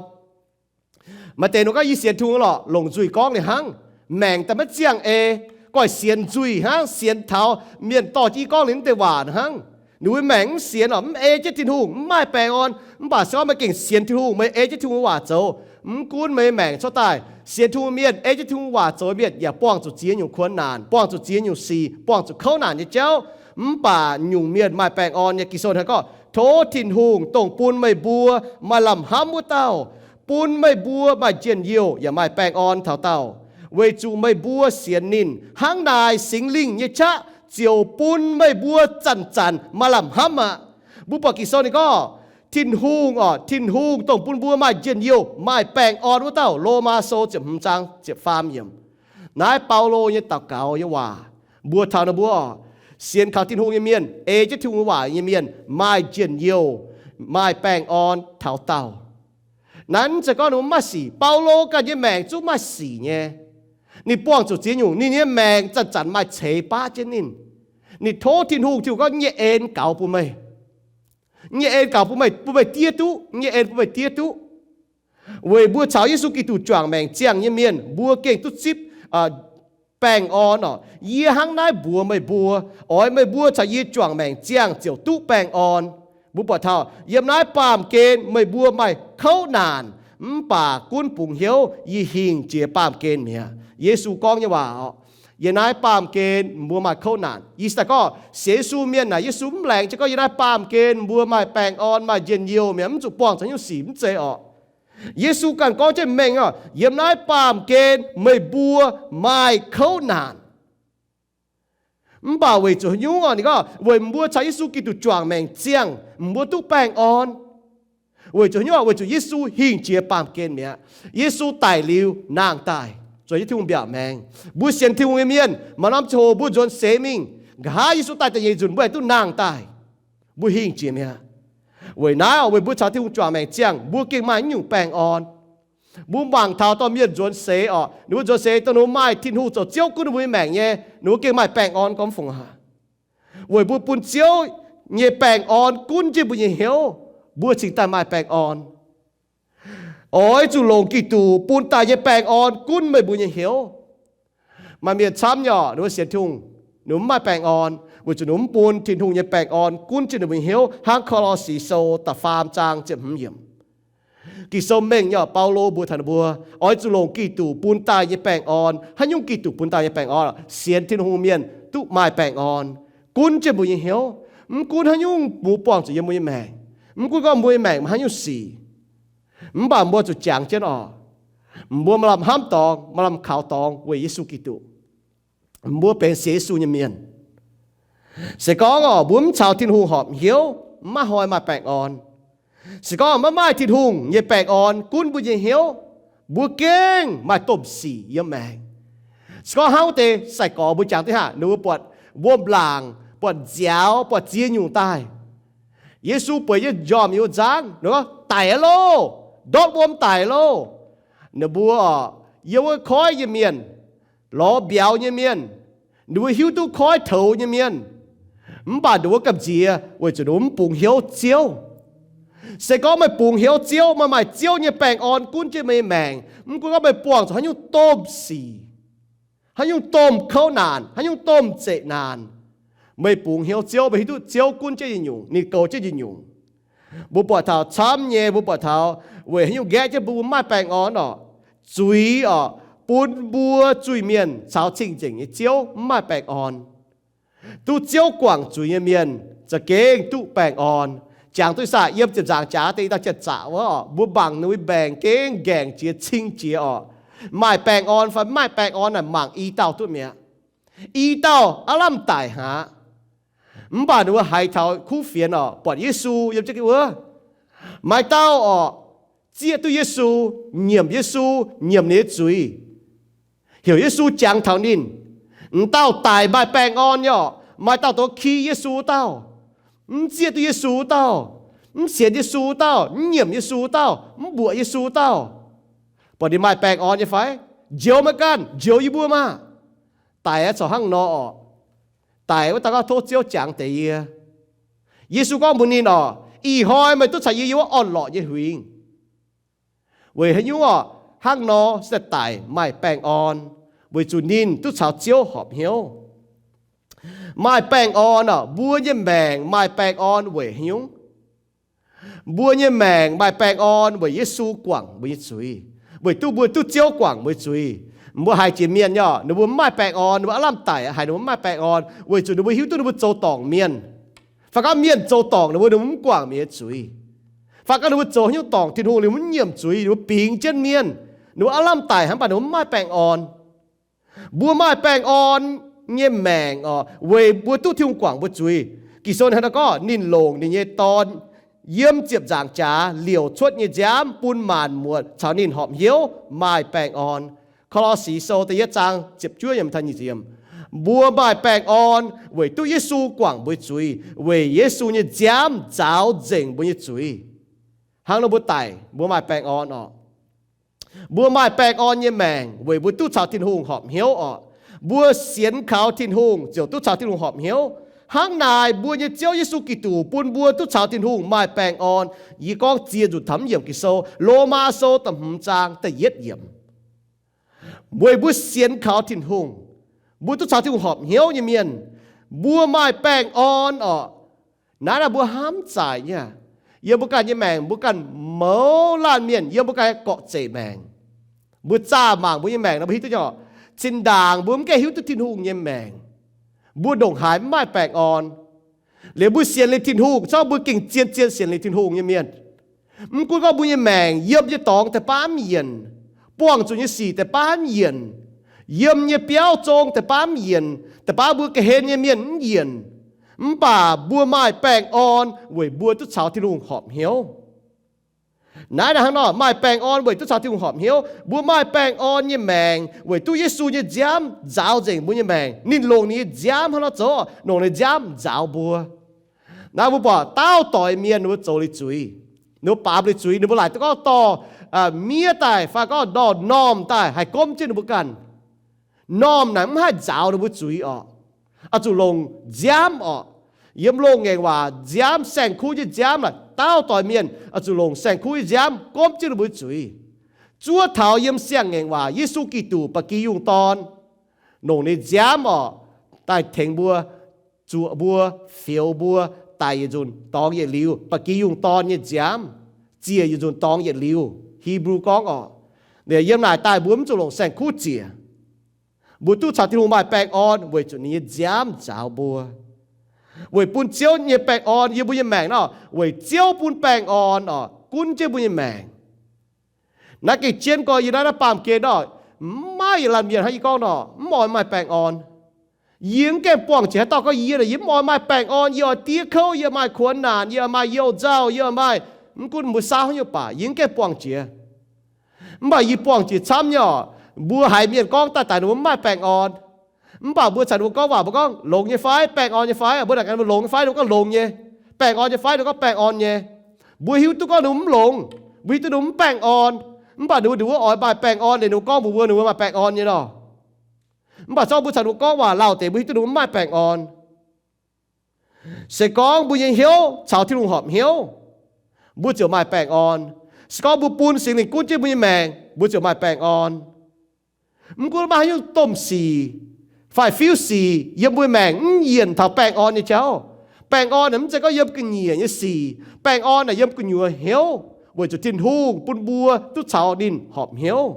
Maaih deix nor gorngv, Yie sienx Tin-Hungh lorqc, longc nzuih gorngv ninh hnangv, maengc daaih maiv ziangh ei, goiv sienx nzuih hnangv, sienx taux mienh dorh jienv gorngv ninh mv deix waac hnangv. Ninh mbuo maengc mv sienx orqc, mv ei jienv Tin-Hungh, mv maaih baengh orn. Mv baac se gorngv meih gengh sienx Tin-Hungh, meih ei jienv Tin-Hungh waac zoux, mv gunv meih maengc cuotv daaih, sienx Tin-Hungh mienh, ei jienv Tin-Hungh waac zoux mienh yaac buangh zuqc ziex nyungc kuonx naanc, buangh zuqc ziex nyungc sic, buangh zuqc kouv naanc nyei jauv. Mv baac nyungc mienh maaih baengh orn nyei. Ging-Sou hnangv gorngv, Tov Tin-Hungh, dongh bun meih mbuo maaih lamh hnamv wuov dauh, bun meih mbuo maaih njien-youh yaac maaih baengh orn taux daauh, weic zuqc meih mbuo sienx ninh. Hnangv naaic Singx Lingh nyei qaqv ziouc bun meih mbuo zanc-zanc maaih lamh hnamv aqv. Mbuo buatc Ging-Sou ninh gorngv, Tin-Hungh orqc, Tin-Hungh dongh bun mbuo maaih njien-youh, maaih baengh orn wuov dauh. Lomaa Sou ziepc hmz zaang ziepc faam yiemc. Naaiv Baulo nyei daux gaux nyei waac mbuox taux ninh mbuo orqc, sienx kaux Tin-Hungh nyei mienh, ei jienv Tin-Hungh nyei waac nyei mienh maaih njien-youh, maaih baengh orn taux daauh. Naaiv mv zeiz gorngv ninh mbuo mv maaih sic. Baulo ganh nyei maengc zungv maaih sic nyei. Ninh buangh zuqc ziex nyungc, ninh nyei maengc zanc-zanc maaih ceix baav jienv ninh. Ninh tov Tin-Hungh, Tin-Hungh gorngv, Nyei en gaux bun meih. Nyei en gaux bun meih, bun meih diev duqv. Nyei en bun meih diev duqv. Weic mbuo caux Yesu Giduc juangc maengc ziangh nyei mienh, mbuo gengh duqv zipv baengh orn orqc. Yie hnangv naaiv mbuox meih mbuo, oix meih mbuo caux yie juangc maengc ziangh ziouc duqv baengh orn. Mbuo buatc taux yiem naaiv baamh gen meih mbuo maaih kouv naanc, mv baac gunv bungx hnyouv, yie hingh jiex baamh gen mi'aqv. Yesu gorngv nyei waac orqc. Yiem naaiv baamh gen mbuo maaih kouv naanc. Yie daaih gorngv sienx Yesu mienh naaic, Yesu mv laengz jienv gorngv yiem naaiv baamh gen mbuo maaih baengh orn, maaih njien-youh mi'aqv, mv zuqc buangh zuqc haaix nyungc sic, mv zeiz orqc. Yesu ganh gorngv jienv mengh orqc, yiem naaiv baamh gen meih mbuo maaih kouv naanc. Mv baac weic zuqc haaix nyungc orqc? Ninh gorngv weic mbuo caux Yesu Giduc juangc maengc ziangh, mbuo duqv baengh orn. Weic zuqc haaix nyungc orqc? Weic zuqc Yesu hingh jiex baamh gen mi'aqv. Yesu daic liuz nangh daaih, zueiz jienv Tin-Hungh mbiaauc maengx. Mbuo sienx Tin-Hungh nyei mienh, maaih norm ziangh hoc mbuo nzuonx seix mingh, nqa'haav Yesu daaih da'nyeic nzunc mbuo aengx duqv nangh daaih. Mbuo hingh jiex mi'aqv. Weic naaiv orqc, weic mbuo caux Tin-Hungh juangc maengc ziangh, mbuo gengh maaih naaiv nyungc baengh orn. Mbuo mangc taux dorh mienh nzuonx seix orqc, ninh mbuo nzuonx seix dongh ninh mbuo maaih Tin-Hungh zoux Ziouv gunv ninh mbuo nyei maengc nyei, ninh mbuo gengh maaih baengh orn gormx fungc haic. Weic mbuo bun Ziouv nyei baengh orn gunv jienv mbuo nyei hnyouv, mbuo cingx daaih maaih baengh orn. Oix zuqc longc Giduc bun daaih nyei baengh orn gunv meih mbuo nyei hnyouv. Maaih mienh camv nyei orqc, ninh mbuo sienx Tin-Hungh, ninh mbuo mv maaih baengh orn, weic zuqc ninh mbuo mv bun Tin-Hungh nyei baengh orn gunv jienv ninh mbuo nyei hnyouv, hnangv Ko^lo^si Sou da'faam zaang ziepc hmz yiemc. Ging-Sou mengh nyei orqc, Baulo mbuox taux ninh mbuo, oix zuqc longc Giduc bun daaih nyei baengh orn. Haaix nyungc Giduc bun daaih nyei baengh orn? Sienx Tin-Hungh mienh duqv maaih baengh orn gunv jienv mbuo nyei hnyouv. Mv gunv haaix nyungc mbuo buangh zuqc yiem mbuo nyei maengc, mv gunv gorngv mbuo nyei maengc maaih haaix nyungc sic, mv baac mbuo zuqc jangx jienv orqc, mbuo maaih lamh hnamv dorngx, maaih lamh kaux dorngx weic Yesu Giduc. Mbuo benx sienx Yesu nyei mienh. Se gorngv orqc, mbuo mv caux Tin-Hungh horpc hnyouv, maiv hnoi maaih baengh orn. Se gorngv maiv maaih Tin-Hungh nyei baengh orn gunv mbuo nyei hnyouv, mbuo gengh maaih domh sic yiem maengc. Se gorngv hnangv wuov deix sai-gorx mbuo jangx duqv haac, ninh mbuo buatc wuom-laangc, buatc nziaaux, buatc ziex nyungc daaih, Yesu bueix nyei njormh yiem wuov nzangv, ninh gorngv, Daic aqv loh! Ndortv wuom daic loh! Ninh mbuo orqc, yiem wuov koiv nyei mienh, lorz mbiauz nyei mienh, ninh mbuo hiuv duqv koiv toux nyei mienh, mv baac ninh mbuo gamh nziex weic zuqc ninh mbuo mv bungx hnyouv Ziouv. Se gorngv meih bungx hnyouv Ziouv, meih maaih Ziouv nyei baengh orn gunv jienv meih nyei maengc, mv gunv gorngv meih buangh zuqc haaix nyungc domh sic, haaix nyungc domh kouv naanc, haaix nyungc domh zeqc naanc, meih bungx hnyouv Ziouv, meih hiuv duqv Ziouv gunv jienv nyei nyungc, ninh goux jienv nyei nyungc. Mbuo buatc taux camv nyei, mbuo buatc taux weic haaix nyungc nqaeqv jienv mbuo mv maaih baengh orn orqc? Zuiz orqc, bun mbuo zuiz-mienh caux cing-nzengc nyei Ziouv mv maaih baengh orn. Duqv Ziouv guangc zuiz nyei mienh za'gengh duqv baengh orn. Jangx duqv saah, yiem ziepc nzaangc jaax deix i dauh janx-zaqc wuov orqc, mbuo mangc ninh mbuo mbaengc gengh nqaengc jiex, cing jiex orqc. Maaih baengh orn fai mv maaih baengh orn naaic mangc i dauh duqv mi'aqv. I dauh aav lamh daic haic, mv baac ninh mbuo haiz taux kuv fienx orqc, buatc Yesu yiem jienv wuov. Maaih dauh orqc, zieqv duqv Yesu, nyiemc Yesu, nyiemc ninh nyei zuiz, heuc Yesu jangx taux ninh. M'dauh daic maaih baengh orn nyei orqc. Maaih dauh douz ki Yesu wuov dauh, mv zieqv duqv Yesu wuov dauh, mv sienx Yesu wuov dauh, mv nyiemc Yesu wuov dauh, mv mbuoqc Yesu wuov dauh, buatc ninh maaih baengh orn nyei fai? Njoux maiv ganh, njoux yie mbuo maah! Daic aqv, corc hnangv nor orqc. Daic wuov dauh gorngv, Tov Ziouv jangx deix yie. Yesu gorngv mbuox ninh orqc, Ih hnoi meih duqv caux yie yiem wuov orn-lorqc nyei huingx. Weic haaix nyungc orqc? Hnangv nor se daic maaih baengh orn, weic zuqc ninh duqv caux Ziouv horpc hnyouv. Maaih baengh orn orqc, mbuo nyei maengc maaih baengh orn weic haaix nyungc? Mbuo nyei maengc maaih baengh orn weic Yesu guangc mbuo nyei zuiz, weic duqv mbuo duqv Ziouv guangc mbuo nyei zuiz. Mbuo haiz jiex mienh nyei orqc, ninh mbuo mv maaih baengh orn, ninh mbuo aav lamh daic haic, ninh mbuo mv maaih baengh orn, weic zuqc ninh mbuo hiuv duqv ninh mbuo zoux dorngc mienh. Fai gorngv mienh zoux dorngc ninh mbuo, ninh mbuo mv guangc mienh nyei zuiz. Fai gorngv ninh mbuo zoux haaix nyungc dorngc Tin-Hungh, ninh mbuo mv nyiemc zuiz, ninh mbuo bingx jienv mienh, ninh mbuo aav lamh daic haic, mv baac ninh mbuo mv maaih baengh orn. Mbuo maaih baengh orn nyei maengc orqc, weic mbuo duqv Tin-Hungh guangc mbuo zuiz. Ging-Sou hnangv naaiv gorngv, Ninh longc ninh nyei Dorn yiem ziepc nzaangc jaax liouc cuotv nyei nziaamv bun maanc muotc caux ninh horpc hnyouv maaih baengh orn. Ko^lo^si Sou da'yietv zaang ziepc juov yiemc taux nyic ziepc yiemc. Mbuo maaih baengh orn weic duqv Yesu guangc mbuo nyei zuiz, weic Yesu nyei nziaamv nzaaux nzengc mbuo nyei zuiz. Hnangv nor mbuo daic, mbuo maaih baengh orn orqc. Mbuo maaih baengh orn nyei maengc weic mbuo duqv caux Tin-Hungh horpc hnyouv orqc. Mbuo sienx kaux Tin-Hungh ziouc duqv caux Tin-Hungh horpc hnyouv. Hnangv naaic, mbuo nyei Ziouv Yesu Giduc bun mbuo duqv caux Tin-Hungh maaih baengh orn. Yie gorngv ziex nzunc taux mv yiemc Ging-Sou, Lomaa Sou da'hmz zaang da'yietv yiemc. Weic mbuo sienx kaux Tin-Hungh, Mbuo duqv caux Tin-Hungh horpc hnyouv nyei mienh, mbuo maaih baengh orn orqc. Naaiv naaic mbuo hnamv zaaic nyei. Yiem mbuo ganh nyei maengc, mbuo ganh mouz laanh mienh, yiem mbuo ganh gorqv-zeic maengc, mbuo zaah mangc mbuo nyei maengc nor, mbuo hiuv duqv nyei orqc, zinh ndaangc mbuo mv gaengh hiuv duqv Tin-Hungh nyei maengc, mbuo ndongc haaix mv maaih baengh orn. Liuz mbuo sienx liuz Tin-Hungh, corc mbuo gengh zien-zien sienx liuz Tin-Hungh nyei mienh. Mv gunv gorngv mbuo nyei maengc yiem nyei dorngx deix baav mv yienc, buangh zuqc nyei sic deix baav mv yienc, yiem nyei biauv zong deix baav mv yienc, deix baav mbuo ga'hlen nyei mienh mv yienc, mv baac mbuo maaih baengh orn weic mbuo duqv caux Tin-Hungh horpc hnyouv. Naaiv naaic hnangv nor, maaih baengh orn weic duqv caux Tin-Hungh horpc hnyouv. Mbuo maaih baengh orn nyei maengc weic duqv Yesu nyei nziaamv nzaaux nzengc mbuo nyei maengc. Ninh longc ninh nyei nziaamv hnangv nor zoux, longc ninh nziaamv nzaaux mbuo. Naaiv mbuo buatc daauh doix mienh ninh mbuo zoux liuz zuiz, ninh mbuo baamz liuz zuiz, ninh mbuo laaic duqv gorngv dorh miev daaih fai gorngv dorh normh daaih haih gomv jienv ninh mbuo ganh. Normh naaic mv haih nzaaux ninh mbuo zuiz orqc. Oix zuqc longc nziaamv orqc. Yiem loz-ngaengc waac nziaamv, saeng-kuv nyei nziaamv naaic, daauh doix mienh oix zuqc longc saeng-kuv nyei nziaamv gomv jienv ninh mbuo zuiz. Zuov taux yiem siang-ngaengc waac Yesu Giduc, ba'gi yungh dorn, longc ninh nziaamv orqc, daaih tengx mbuo, zuoqc mbuo, fioux mbuo, daic yietc nzunc dorngx yietc liuz, ba'gi yungh dorn nyei nziaamv ziec yietc nzunc dorngx yietc liuz, Hipv^lu gorngv orqc. Yiem naaic daaih mbuo mv zuqc longc saeng-kuv ziec. Mbuo duqv caux Tin-Hungh maaih baengh orn weic zuqc ninh nyei nziaamv nzaaux mbuo. Weic bun Ziouv nyei baengh orn yiem mbuo nyei maengc nor, weic Ziouv bun baengh orn orqc, gunv jienv mbuo nyei maengc. Naaiv gengh jienv gorx, yie naaiv naaiv baamh gen nor, mv maaih yietc laanh mienh hnangv yie gorngv nor, mv oix maaih baengh orn. Yie mv gaengh buangh jiex haaix dauh gorngv yie, yie mv oix maaih baengh orn, yie oix diev kouv, yie maaih kuonx naanc, yie oix maaih youh nzauh, yie oix maaih, mv gunv mbuo saauv haaix nyungc baac yie mv gaengh buangh jiex. Mv baac yie buangh jiex camv nyei orqc, mbuo haiz mienh gorngv daaih daaih ninh mbuo mv maaih baengh orn. Mv baac mbuo caux ninh mbuo gorngv waac, mbuo gorngv, longx nyei fai? Baengh orn nyei fai? Mbuo naaic gaax ninh mbuo longx nyei fai, ninh mbuo gorngv longx nyei. Baengh orn nyei fai? Ninh mbuo gorngv baengh orn nyei. Mbuo hiuv duqv gorngv ninh mbuo mv longx. Mbuo hiuv duqv ninh mbuo mv baengh orn. Mv baac ninh mbuo, ninh mbuo oix maaih baengh orn liuz ninh mbuo gorngv mbuox mbuo ninh mbuo maaih baengh orn nyei nor. Mv baac zorqv mbuo caux ninh mbuo gorngv waac lauh deix, mbuo hiuv duqv ninh mbuo mv maaih baengh orn. Se gorngv mbuo nyei hnyouv caux Tin-Hungh horpc hnyouv, mbuo ziouc maaih baengh orn. Se gorngv mbuo bun Singx Lingh gunv jienv mbuo nyei maengc, mbuo ziouc maaih baengh orn. Mv gunv maaih haaix nyungc domh sic fai fiuv sic yiem mbuo maengc mv yienc taux baengh orn nyei jauv. Baengh orn naaic mv zeiz gorngv yiem ga'nyiec nyei sic. Baengh orn naaic yiem gu'nyuoz hnyouv weic zuqc Tin-Hungh bun mbuo duqv caux ninh horpc hnyouv.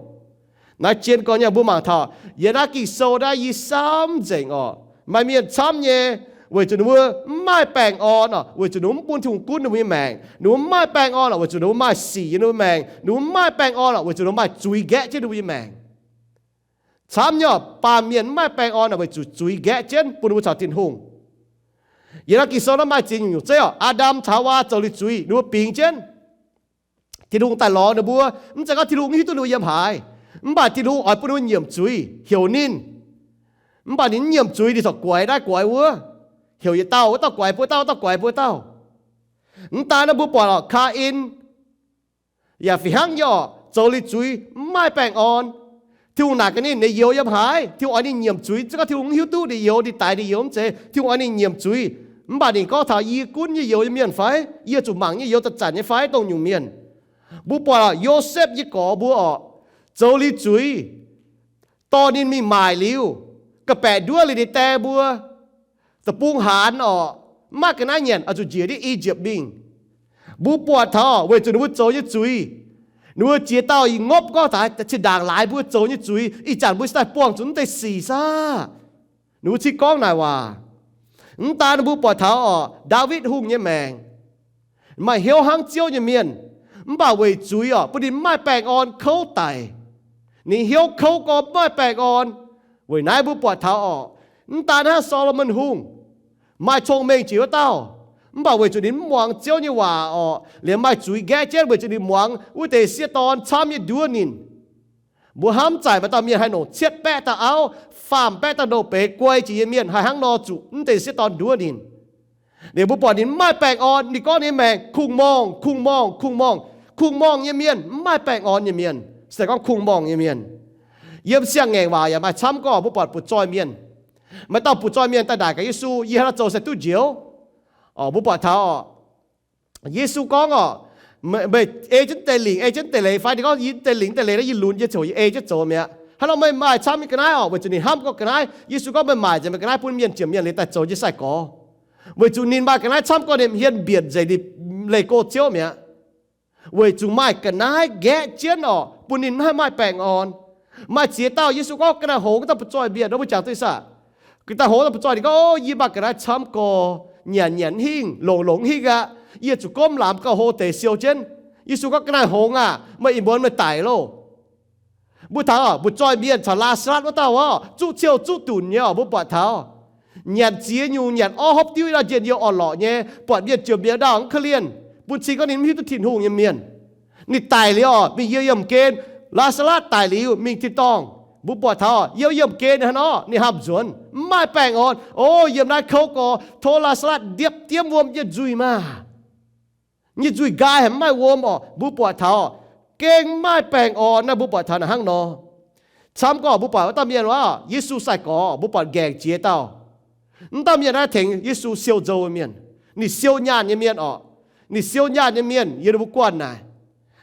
Naaiv jien gorx nyei mbuo mangc taux yiem naaiv Ging-Sou naaiv yie samv nzengc orqc, maaih mienh camv nyei, weic zuqc ninh mbuo mv maaih baengh orn orqc, weic zuqc ninh mbuo mv bun Tin-Hungh gunv ninh mbuo nyei maengc. Ninh mbuo mv maaih baengh orn orqc, weic zuqc ninh mbuo maaih sic yiem ninh mbuo maengc. Ninh mbuo mv maaih baengh orn orqc, weic zuqc ninh mbuo maaih zuiz nqaeqv jienv ninh mbuo nyei maengc. Camv nyei orqc, baamh mienh mv maaih baengh orn orqc, weic zuqc zuiz nqaeqv jienv bun ninh mbuo caux Tin-Hungh. Yiem naaiv Ging-Sou naaiv maaih ziex nyungc zeiv orqc, Aa^ndam caux Haawaa zoux liuz zuiz, ninh mbuo bingx jienv. Tin-Hungh daaih lorz ninh mbuo, mv zeiz gorngv Tin-Hungh mv hiuv duqv ninh mbuo yiem haaix, mv baac Tin-Hungh oix bun ninh mbuo nyiemc zuiz, heuc ninh. Mv baac ninh mv nyiemc zuiz, ninh corc guaix naaiv guaix wuov, heuc yietc dauh, wuov dauh guaix bun wuov dauh, wuov dauh guaix bun wuov dauh. Mv daan naaiv mbuo buatc orqc, Kaa^in yaac fih hnangv nyei orqc, zoux liuz zuiz mv maaih baengh orn. Tin-Hungh naaic gaax ninh, ninh youz yiem haaix. Tin-Hungh oix ninh nyiemc zuiz, mv zeiz gorngv Tin-Hungh mv hiuv duqv ninh youz, ninh daix ninh youz, mv zeiz. Tin-Hungh oix ninh nyiemc zuiz. Mv baac ninh gorngv taux, yie gunv nyei youz nyei mienh fai? Yie zuqc mangc nyei youz zanc-zanc nyei fai dongh nyungc mienh? Mbuo buatc orqc, Yosepv nyei gorx mbuo orqc, zoux liuz zuiz, dorh ninh mingh maaic liuz, ga'baeqc nduov liuz ninh die mbuo, deic-bung haanz orqc, mv maaih ga'naaiv nyanc, oix zuqc njiec ndiev I^yipv mingh. Mbuo buatc taux weic zuqc ninh mbuo zoux nyei zuiz, ninh mbuo ziex dauh ih ngopv gorngv daaih zinh ndaangc laaix mbuo zoux nyei zuiz, ih zanc mbuo cingx daaih buangh zuqc mv deix sic saah? Ninh mbuo cingx gorngv naaic waac. Mv daan mbuo buatc taux orqc, Ndaawitv Hungh nyei maengc, maaih hnyouv hnangv Ziouv nyei mienh, mv baac weic zuiz orqc, bun ninh mv maaih baengh orn kouv daic. Ninh hnyouv kouv gorngv mv maaih baengh orn. Weic naaiv mbuo buatc taux orqc, mv daan hnangv Saa^lo^morn Hungh, maaih cong-mengh jiex wuov dauh, mv baac weic zuqc ninh mv muangx Ziouv nyei waac orqc, liemh maaih zuiz nqaeqv jienv weic zuqc ninh muangx wuov deix sieqv dorn camv nyei nduov ninh. Mbuo hnamv zaaic maaih dauh mienh haih longc cietv baeqv dauh auv, faam baeqv dauh ndou-beix guai jiex nyei mienh haih hnangv nor zuqc mv deix sieqv dorn nduov ninh. Liuz mbuo buatc ninh mv maaih baengh orn, ninh gorngv ninh nyei maengc kungx-morngh, kungx-morngh, kungx-morngh. Kungx-morngh nyei mienh, mv maaih baengh orn nyei mienh, se gorngv kungx-morngh nyei mienh. Yiem siang-ngaengc waac yaac maaih camv gorngv mbuo buatc butv-zoih mienh. Maaih dauh butv-zoih mienh daaih naaic gaax Yesu, yie hnangv naaiv zoux se duqv njoux? Orqc, mbuo buatc taux orqc, Yesu gorngv orqc, meih ei jienv deix lingc, ei jienv deix leiz fai? Ninh gorngv, yie deix lingc deix leiz naaiv yie lunx yie ziouc yie ei jienv zoux mi'aqv. Hnangv nor meih maaih camv nyei ga'naaiv orqc, weic zuqc ninh hnamv gorngv ga'naaiv. Yesu gorngv meih maaic nzengc meih ga'naaiv bun mienh ziepc mienh liuz daaih zoux jienv sai-gorx. Weic zuqc ninh maaih ga'naaiv camv gorngv ninh hmien mbienc nzengc, ninh leih go Ziouv mi'aqv. Weic zuqc maaih ga'naaiv nqaeqv jienv orqc, bun ninh mv haih maaih baengh orn. Maaih ziex dauh Yesu gorngv ga'naaiv hngongx dauh butv-zoih mienh nor, mbuo jangx duqv saah? Ga'naaiv hngongx dauh butv-zoih ninh gorngv, O, yie maaih ga'naaiv camv gorx, nyanc nyanc mv hingh, longc longc mv hingh aqv. Yie zuqc gomv lamz gauh hlo deix siou jienv. Yesu gorngv, Ga'naaiv hngongx aah! Meih ih muonz meih daic loh. Mbuo taux butv-zoih mienh caux Laa^saa^latv wuov dauh orqc, zuqv ciou zuqv dunc nyei orqc, mbuo buatc taux nyanc ziex nyungc, nyanc orv hopv diuv, i dauh njien-youh orn-lorqc nyei, buatc mienh ziouc mbiauz ndaauh mv korv-lienh, bun cing gorngv ninh mv hiuv duqv Tin-Hungh nyei mienh. Ninh daic liuz orqc, mingh youh yiemh gen. Laa^saa^latv daic liuz mingh tin-dorngh. Mbuo buatc taux youh yiemh gen hnangv nor, ninh hnamv nzuonx, mv maaih baengh orn. O, yiem naaiv kouv gorx, tov Laa^saa^latv ndiepv diemv wuom yie nzuih maah! Yie nzuih nqaai haic, mv maaih wuom orqc. Mbuo buatc taux gengh mv maaih baengh orn naaiv, mbuo buatc taux naaic hnangv nor. Camv gorx mbuo buatc wuov dauh mienh orqc, Yesu sai-gorx mbuo buatc nqaengc jiex dauh. Wuov dauh mienh naaiv tengx Yesu siou nzou mienh. Ninh siou nyaanh nyei mienh orqc. Ninh siou nyaanh nyei mienh yiem ninh mbuo guanh naaic.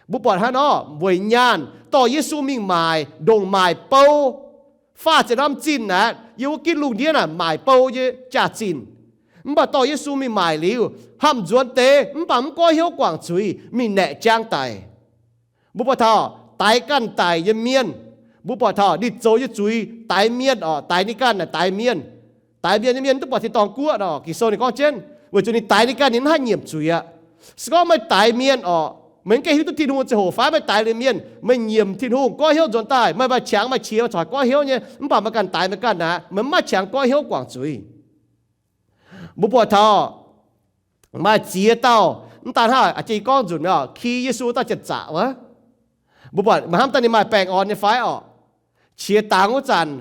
Mbuo buatc hnangv nor, weic nyaanh dorh Yesu mingh maaic ndongc maaic bou. Faah ziepc norm zinh naaic, yiem wuov ginv lungh ndiev naaic maaic bou nyei jaax-zinh. Mv baac dorh Yesu mingh maaic liuz, hnamv nzuonx deix mv baac mv goiv hnyouv guangc zuiz, mingh naeqc jang daic. Mbuo buatc taux daix ganh daic nyei mienh. Mbuo buatc taux ninh zoux nyei zuiz daix mienh orqc, daix ninh ganh naaic daix mienh. Daix mienh nyei mienh mv duqv buatc tin-dorngh guoqv nor, Ging-Sou ninh gorngv jienv, weic zuqc ninh daix ninh ganh ninh mv haih nyiemc zuiz aqv. Se gorngv meih daix mienh orqc, meih mv gaengh hiuv duqv Tin-Hungh ziangh hoc fai meih daix liuz mienh, meih nyiemc Tin-Hungh goiv hnyouv nzuonx daaih, meih maaih qangx maaih qiex maaih corc goiv hnyouv nyei, mv baac meih ganh daix meih ganh aqv, meih mv maaih qangx goiv hnyouv guangc zuiz. Mbuo buatc taux maaih ziex dauh, mv daan hnangv a'jang gorngv nzunc mi'aqv, ki Yesu wuov dauh janx-zaqc wuov. Mbuo buatc maaih hnamv daaih ninh maaih baengh orn nyei fai orqc? Qiex dangx wuov zanc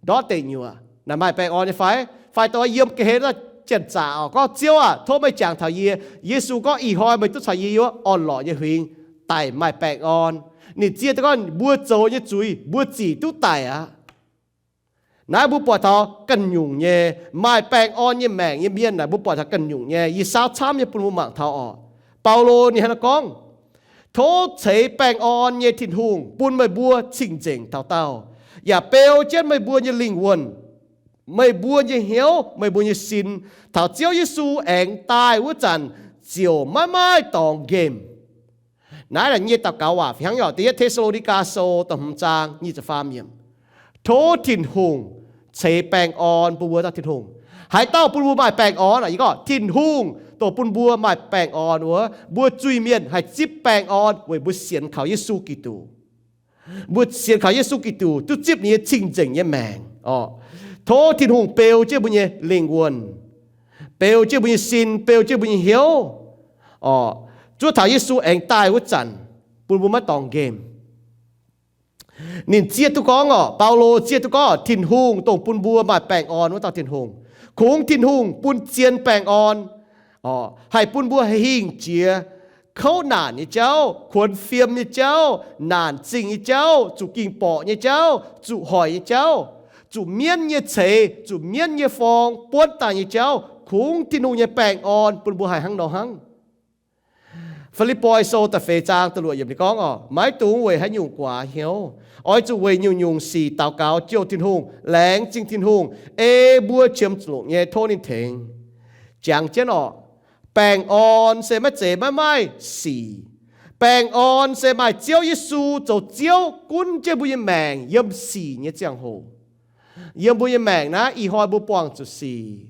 ndortv deic nyuoqc naaic maaih baengh orn nyei fai? Fai dongh yiem ga'hlen wuov dauh janx-zaqc orqc, gorngv, Ziouv aah, tov meih jangx taux yie. Yesu gorngv, Ih hnoi meih duqv caux yie yiem wuov orn-lorqc nyei huingx daic maaih baengh orn. Ninh zieqv duqv gorngv mbuo zoux nyei zuiz mbuo zic duqv daic aqv. Naaiv mbuo buatc taux ganh nyungc nyei maaih baengh orn nyei maengc nyei mienh naaic, mbuo buatc taux ganh nyungc nyei. Yie saauv camv nyei bun mbuo mangc taux orqc. Baulo ninh hnangv naaiv gorngv, Tov ceix baengh orn nyei Tin-Hungh bun meih mbuo cing-nzengc taux daauh, yaac beu jienv meih mbuo nyei lingh wuonh, meih mbuo nyei hnyouv, meih mbuo nyei sin, taux Ziouv Yesu aengx daaih wuov zanc ziouc maiv maaih dorngx nqemh. Naaiv nyei daux gaux waac fih hnangv nyei orqc, Da'yietv Te^saa^lo^ni^gaa Sou da'hmz zaang nyic ziepc faam yiemc. Tov Tin-Hungh ceix baengh orn bun mbuo dauh Tin-Hungh. Haaix dauh bun mbuo maaih baengh orn? Yie gorngv Tin-Hungh dongh bun mbuo maaih baengh orn wuov, mbuo zuiz-mienh haih zipv baengh orn weic mbuo sienx kaux Yesu Giduc. Mbuo sienx kaux Yesu Giduc duqv zipv ninh nyei cing-nzengc nyei maengc orqc. Tov Tin-Hungh beu jienv mbuo nyei lingh wuonh, beu jienv mbuo nyei sin, beu jienv mbuo nyei hnyouv orqc. Zuov taux Yesu aengx daaih wuov zanc, bun mbuo maiv dorngx nqemh. Ninh zieqv duqv gorngv orqc, Baulo zieqv duqv gorngv Tin-Hungh dongh bun mbuo maaih baengh orn wuov dauh Tin-Hungh. Kungx Tin-Hungh bun zien baengh orn orqc, haih bun mbuo haih hingh jiex kouv naanc nyei jauv, kuonx fiem nyei jauv, naanc zingh nyei jauv, zuqc ging borqc nyei jauv, zuqc hoic nyei jauv, zuqc mienv nyei ceix, zuqc mienv nyei forng buonv daaih nyei jauv. Kungx Tin-Hungh nyei baengh orn bun mbuo haih hnangv nor hnangv. Fi^lipv^poi Sou da'feix zaang da'luoqc yiemc ninh gorngv orqc, Maiv dungx weic haaix nyungc guaax hnyouv. Oix zuqc weic nyungc-nyungc sic daux gaux jouh Tin-Hungh, laengz zingh Tin-Hungh, ei mbuo qiemx zuqc longc nyei tov ninh tengx. Jangx jienv orqc, baengh orn se maiv zeiz maiv maaih sic. Baengh orn se maaih Ziouv Yesu zoux Ziouv gunv jienv mbuo nyei maengc yiem sic nyei ziangh hoc. Yiem mbuo nyei maengc naaiv, ih hnoi mbuo buangh zuqc sic,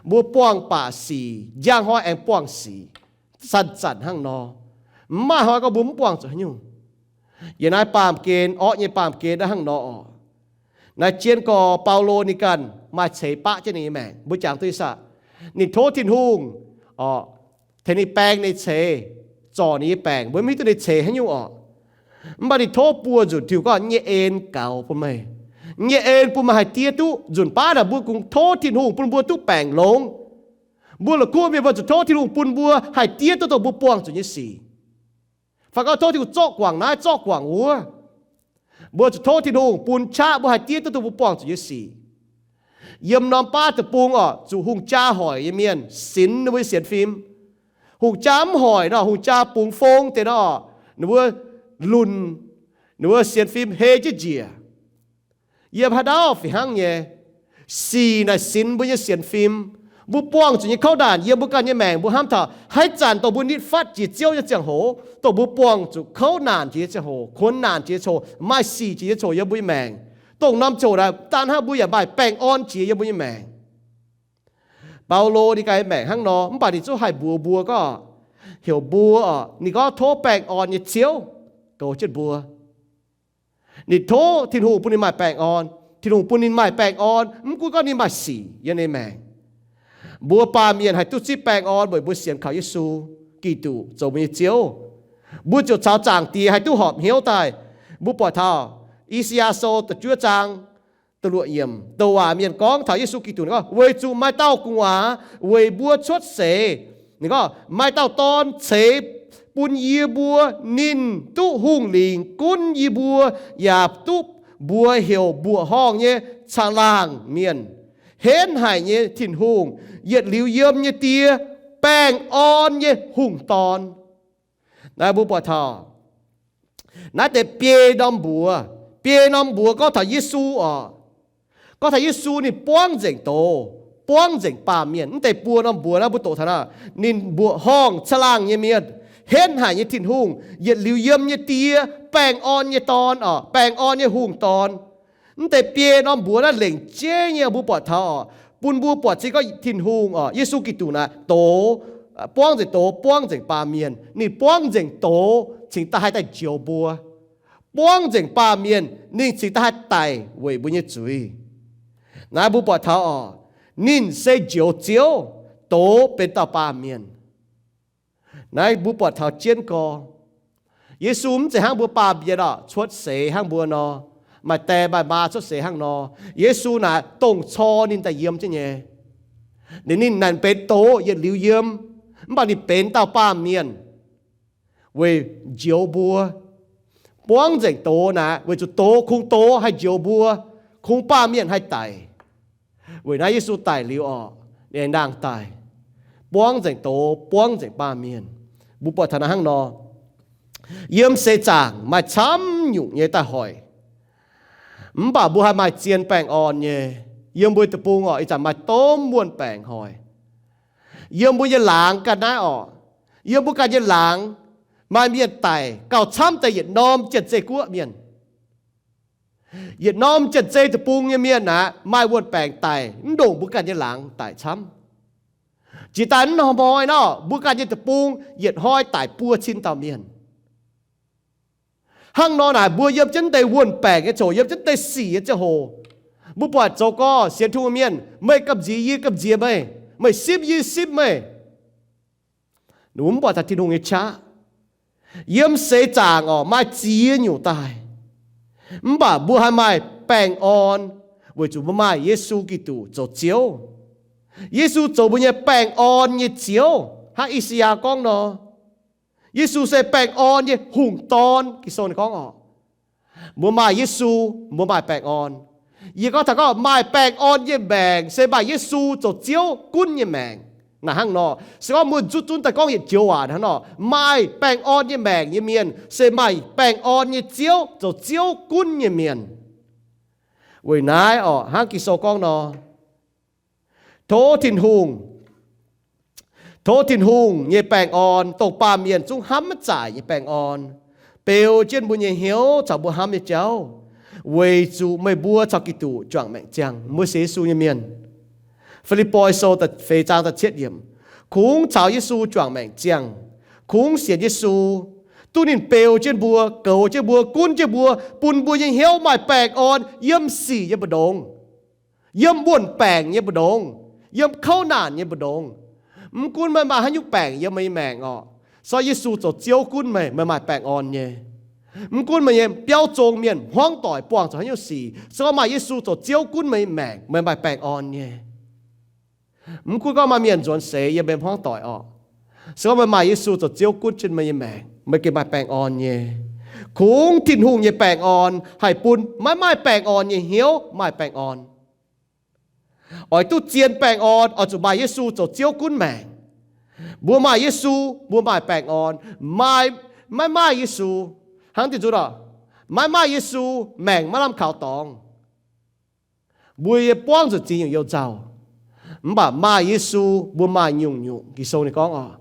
mbuo buangh baac sic, njang hnoi aengx buangh sic, zanc-zanc hnangv nor. Mv maaih hnoi gorngv mbuo mv buangh zuqc haaix nyungc. Yiem naaiv baamh gen, orqv nyei baamh gen naaiv hnangv nor orqc. Naaiv jienv gorx Baulo ninh ganh maaih ceix baqv jienv ninh nyei maengc. Mbuo jangx duqv saah? Ninh tov Tin-Hungh orqc, tengx ninh baeng ninh ceix, zorc ninh nyei baengc. Mbuo mv hiuv duqv ninh ceix haaix nyungc orqc. Mv baac ninh tov buo nzunc, Tin-Hungh gorngv, Yie nyei en gaux bun meih. Yie nyei en bun meih haih diev duqv. Nzunc baav naaic mbuo kungx tov Tin-Hungh bun mbuo duqv baengc longx. Mbuo la'kuqv mienh mbuo zuqc tov Tin-Hungh bun mbuo haih diev duqv dongh mbuo buangh zuqc nyei sic. Fai gorngv tov Tin-Hungh zorqv guangc naaiv zorqv guangc wuov. Mbuo zuqc tov Tin-Hungh bun qaqv mbuo haih diev duqv dongh mbuo buangh zuqc nyei sic. Yiem norm baav deic-bung orqc, zuqc hungh jaa hoic nyei mienh sinx ninh mbuo nyei sienx fim. Hungh jaa mv hoic nor, hungh jaa bungx fong deix nor, ninh mbuo lunc, ninh mbuo sienx fim hei jienv njiec. Yiem haaix ndau fih hnangv nyei, sic naaic sinx mbuo nyei sienx fim. Mbuo buangh zuqc nyei kouv naanc yiem mbuo ganh nyei maengc, mbuo hnamv taux haaix zanc dongh mbuo nitv fatv jiex Ziouv nyei ziangh hoc, dongh mbuo buangh zuqc kouv naanc jiex nyei ziangh hoc, kuonx naanc jiex nyei ziangh hoc, maaih sic jiex nyei ziangh hoc yiem mbuo nyei maengc, dongh norm ziangh hoc naaic daaih hnangv mbuo yaac maaih baengh orn jiex yiem mbuo nyei maengc. Baulo ninh ganh maengc hnangv nor, mv baac ninh zungv haih mbuox mbuo gorngv, heuc mbuo, ninh gorngv tov baengh orn nyei Ziouv goux jienv mbuo. Ninh tov Tin-Hungh bun ninh maaih baengh orn. Tin-Hungh bun ninh maaih baengh orn, mv gunv gorngv ninh maaih sic yiem ninh maengc. Mbuo baamh mienh haih duqv zipv baengh orn weic mbuo sienx kaux Yesu Giduc zoux mbuo nyei Ziouv. Mbuo ziouc caux Zaangc Diex haih duqv horpc hnyouv daaih. Mbuo buatc taux I^saa^yaa Sou da'juov zaang da'luoqc yiemc, douc waac mienh gorngv taux Yesu Giduc, ninh gorngv, weic zuqc maaih dauh gu'nguaaz weic mbuo cuotv seix. Ninh gorngv, maaih dauh dorn ceix bun yie mbuo, ninh duqv hungh lingc gunv yie mbuo, yaac duqv mbuox heuc mbuoqc horngh nyei caangh laangh mienh, henv haic nyei Tin-Hungh, yietc liuz yiem nyei Die, baengh orn nyei hungh dorn. Naaiv mbuo buatc taux naaiv deix biei norm mbuox, biei norm mbuox gorngv taux Yesu oc. Gorngv taux Yesu ninh buangv nzengc doz, buangv nzengc baamh mienh. Mv deix buo norm mbuox naaiv mbuo doqc taux naaiv, ninh mbuoqc horngh caangh laangh nyei mienh, henv haic nyei Tin-Hungh, yietc liuz yiem nyei Die, baengh orn nyei dorn oc, baengh orn nyei hungh dorn. Mv deix biei norm mbuox naaiv lengc jeiv nyei mbuo buatc taux oc, bun mbuo buatc zinh gorngv Tin-Hungh oc, Yesu Giduc naaiv doz, buangv nzengc doz, buangv nzengc baamh mienh. Ninh buangv nzengc doz cingx daaih haih daaih njoux mbuo. Buangv nzengc baamh mienh, ninh cingx daaih haih daic weic mbuo nyei zuiz. Naaiv mbuo buatc taux oc, ninh se njoux Ziouv, doz benx dauh baamh mienh. Naaiv mbuo buatc taux jienv gorx, Yesu mv zeiz hnangv mbuo baamh mienh oc, cuotv seix hnangv mbuo nor, maaih die maaih maa cuotv seix hnangv nor. Yesu naaic dongh cor ninh daaih yiem jienv nyei. Ninh, ninh naaic benx doz yietc liuz yiem, mv baac ninh benx dauh baamh mienh weic njoux mbuo. Buangv nzengc doz naaic weic zuqc doz, kungx doz haih njoux mbuo, kungx baamh mienh haih daic. Weic naaiv Yesu daic liuz oc, ninh nangh daic, buangv nzengc doz, buangv nzengc baamh mienh. Mbuo buatc taux naaiv hnangv nor, yiem seix zaangc maaih camv nyungc nyei daaih hoic. Mv baac mbuo haih maaih zien baengh orn nyei. Yiem mbuo deic-bung oc, ih zanc maaih domh wuon-baengc hoic. Yiem mbuo nyei laangz ganh naaiv oc, yiem mbuo ganh nyei laangz maaih mienh daic gauh camv deix yietc norm Janx-Zei Guoqv mienh. Yietc norm Janx-Zei deic-bung nyei mienh aqv, maaih wuon-baengc daic mv ndongc mbuo ganh nyei laangz daic camv. Jiex daaih mv hnoi nor, mbuo ganh nyei deic-bung yietc hnoi daic buo cin dauh mienh. Hnangv nor naaic, mbuo yiem jienv deix wuon-baengc nyei ziangh hoc, yiem jienv deix sic nyei ziangh hoc, mbuo buatc zoux gorx sienx Tin-Hungh mienh, meih gamh nziex yie gamh nziex meih, meih simv yie simv meih. Mv buatc taux Tin-Hungh nyei qaqv. Yiem seix zaangc oc, maaih ziex nyungc daaih. Mv baac mbuo haih maaih baengh orn weic zuqc mbuo maaih Yesu Giduc zoux Ziouv. Yesu zoux mbuo nyei baengh orn nyei Ziouv. Hnangv I^saa^yaa gorngv nor, Yesu se baengh orn nyei hungh dorn. Ging-Sou ninh gorngv oc, mbuo maaih Yesu, mbuo maaih baengh orn. Yie gorngv taux gorngv maaih baengh orn nyei maengc se maaih Yesu zoux Ziouv gunv nyei maengc. Naaic hnangv nor, se gorngv mbuo zuqc zunv daaih gorngv yietc joux waac hnangv nor, maaih baengh orn nyei maengc nyei mienh se maaih baengh orn nyei Ziouv zoux Ziouv gunv nyei mienh. Weic naaiv oc, hnangv Ging-Sou gorngv nor, tov Tin-Hungh, tov Tin-Hungh nyei baengh orn, dongh baamh mienh zungv hnamv maiv zaaic nyei baengh orn, beu jienv mbuo nyei hnyouv caux mbuo hnamv nyei jauv, weic zuqc meih mbuo caux Giduc juangc maengc ziangh. Mbuo sienx Yesu nyei mienh. Fi^lipv^poi Sou da'feix zaang da'cietv yiemc, kungx caux Yesu juangc maengc ziangh, kungx sienx Yesu, duqv ninh beu jienv mbuo, goux jienv mbuo, gunv jienv mbuo, bun mbuo nyei hnyouv maaih baengh orn yiem sic nyei mbu'ndongx, yiem wuon-baengc nyei mbu'ndongx, yiem kouv naanc nyei mbu'ndongx. Mv gunv meih maaih haaix nyungc baengc yiem meih nyei maengc oc, se gorngv Yesu zoux Ziouv gunv meih, meih maaih baengh orn nyei. Mv gunv meih nyei biauv zong mienh hmuangv doic buangh zuqc haaix nyungc sic, se gorngv maaih Yesu zoux Ziouv gunv meih nyei maengc, meih maaih baengh orn nyei. Mv gunv gorngv maaih mienh nzuonx seix yiem meih hmuangv doic oc, se gorngv meih maaih Yesu zoux Ziouv gunv jienv meih nyei maengc, meih gengh maaih baengh orn nyei. Kungx Tin-Hungh nyei baengh orn haih bun maiv maaih baengh orn nyei hnyouv maaih baengh orn. Oix duqv zien baengh orn, oix zuqc maaih Yesu zoux Ziouv gunv maengc. Mbuo maaih Yesu, mbuo maaih baengh orn. Maaih, maiv maaih Yesu, hnangv deix nzunc oc, maiv maaih Yesu, maengc maiv lamh kaux dorngx. Mbuo yie buangv zuqc ziex nyungc you-nzauh, mv baac maaih Yesu mbuo maaih nyungc-nyungc. Ging-Sou ninh gorngv oc,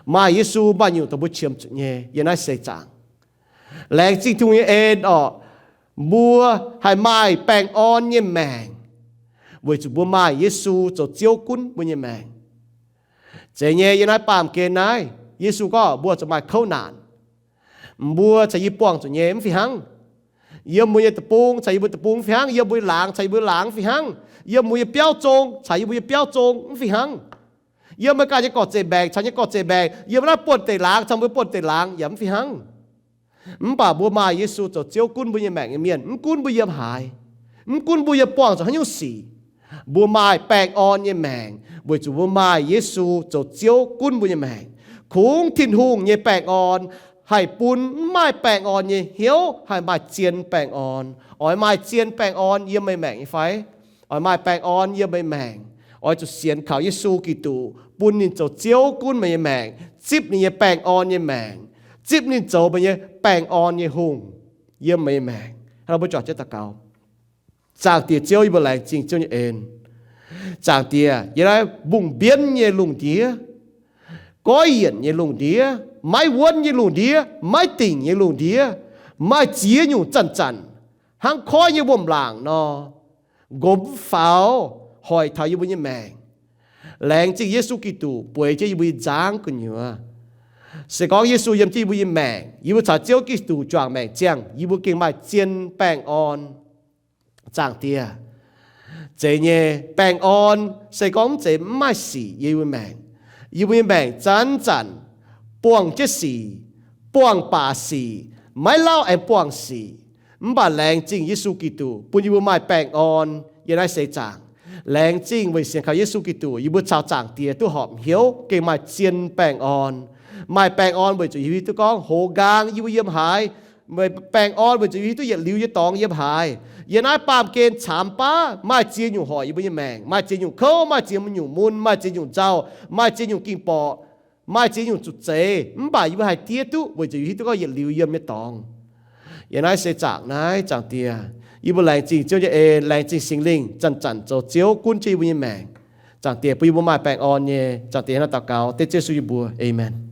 maaih Yesu maaih nyungc dongh mbuo qiemx zuqc nyei yiem naaiv seix zaangc. Laengz zingh Tin-Hungh nyei en oc, mbuo haih maaih baengh orn nyei maengc weic zuqc mbuo maaih Yesu zoux Ziouv gunv mbuo nyei maengc. Zeiz nyei, yiem naaiv baamh gen naaiv, Yesu gorngv mbuo zuqc maaih kouv naanc. Mbuo caux yie buangh zuqc nyei mv fih hnangv. Yiem mbuo nyei deic-bung caux yie mbuo deic-bung mv fih hnangv. Yiem mbuo nyei laangz caux yie mbuo nyei laangz mv fih hnangv. Yiem mbuo nyei biauv zong caux yie mbuo nyei biauv zong mv fih hnangv. Yiem mbuo ganh nyei gorqv-zeiv mbaengc caux nyei gorqv-zeiv mbaengc, yiem naaiv buonv-deic laangz caux mbuo buonv-deic laangz yaac mv fih hnangv. Mv baac mbuo maaih Yesu zoux Ziouv gunv mbuo nyei maengc nyei mienh, mv gunv mbuo yiem haaix, mv gunv mbuo yiem buangh zuqc haaix nyungc sic, mbuo maaih baengh orn nyei maengc weic zuqc mbuo maaih Yesu zoux Ziouv gunv mbuo nyei maengc. Kungx Tin-Hungh nyei baengh orn haih bun mv maaih baengh orn nyei hnyouv haih maaih zien baengh orn. Oix maaih zien baengh orn yiem meih maengc nyei fai? Oix maaih baengh orn yiem meih maengc, oix zuqc sienx kaux Yesu Giduc, bun ninh zoux Ziouv gunv meih nyei maengc, zipv ninh nyei baengh orn nyei maengc, zipv ninh zoux meih nyei baengh orn nyei hungh yiem meih nyei maengc. Hnangv nor mbuo juangc jienv daux gaux. Zaangc Diex Ziouv, yie mbuo laengz zingh Ziouv nyei en. Zaangc Diex, yiem naaiv mbungh mbienv nyei lungh ndiev, goiv yienc nyei lungh ndiev, maiv wuonv nyei lungh ndiev, maiv dingc nyei lungh ndiev, maaih ziex nyungc zanc-zanc hnangv koiv nyei wuom-laangc nor, nqomz faaux hoic taux yie mbuo nyei maengc. Laengz zingh Yesu Giduc bueix jienv yie mbuo nyei nzangv gu'nyuoz. Se gorngv Yesu yiem jienv yie mbuo nyei maengc, yie mbuo caux Ziouv Giduc juangc maengc ziangh, yie mbuo gengh maaih zien baengh orn. Zaangc Diex, zeiz nyei, baengh orn se gorngv mv zeiz mv maaih sic yiem yie mbuo maengc. Yie mbuo nyei maengc zanc-zanc buangh jienv sic, buangh baac sic, maiv lauh aengx buangh sic. Mv baac laengz zingh Yesu Giduc bun yie mbuo maaih baengh orn yiem naaiv seix zaangc. Laengz zingh weic sienx kaux Yesu Giduc, yie mbuo caux Zaangc Diex duqv horpc hnyouv gengh maaih zien baengh orn. Maaih baengh orn weic zuqc yie mbuo hiuv duqv gorngv hoz nqaang yie mbuo yiem haaix, baengh orn weic zuqc yie mbuo hiuv duqv yietc liuz nyei dorngx yiem haaix. Yiem naaiv baamh gen caamx baav maaih ziex nyungc hoic yie mbuo nyei maengc, maaih ziex nyungc kouv, maaih ziex nyungc mun, maaih ziex nyungc nzauh, maaih ziex nyungc ging-borqc, maaih ziex nyungc zuqc zeix. Mv baac yie mbuo haih diev duqv weic zuqc yie mbuo hiuv duqv gorngv yietc liuz yiem nyei dorngx. Yiem naaiv seix zaangc naaiv, Zaangc Diex, yie mbuo laengz zingh Ziouv nyei en, laengz zingh Singx Lingh zanc-zanc zoux Ziouv gunv jienv yie mbuo nyei maengc. Zaangc Diex, bun yie mbuo maaih baengh orn nyei. Zaangc Diex, hnangv naaiv daux gaux dengv Ziouv Yesu nyei mbuox. Aamen.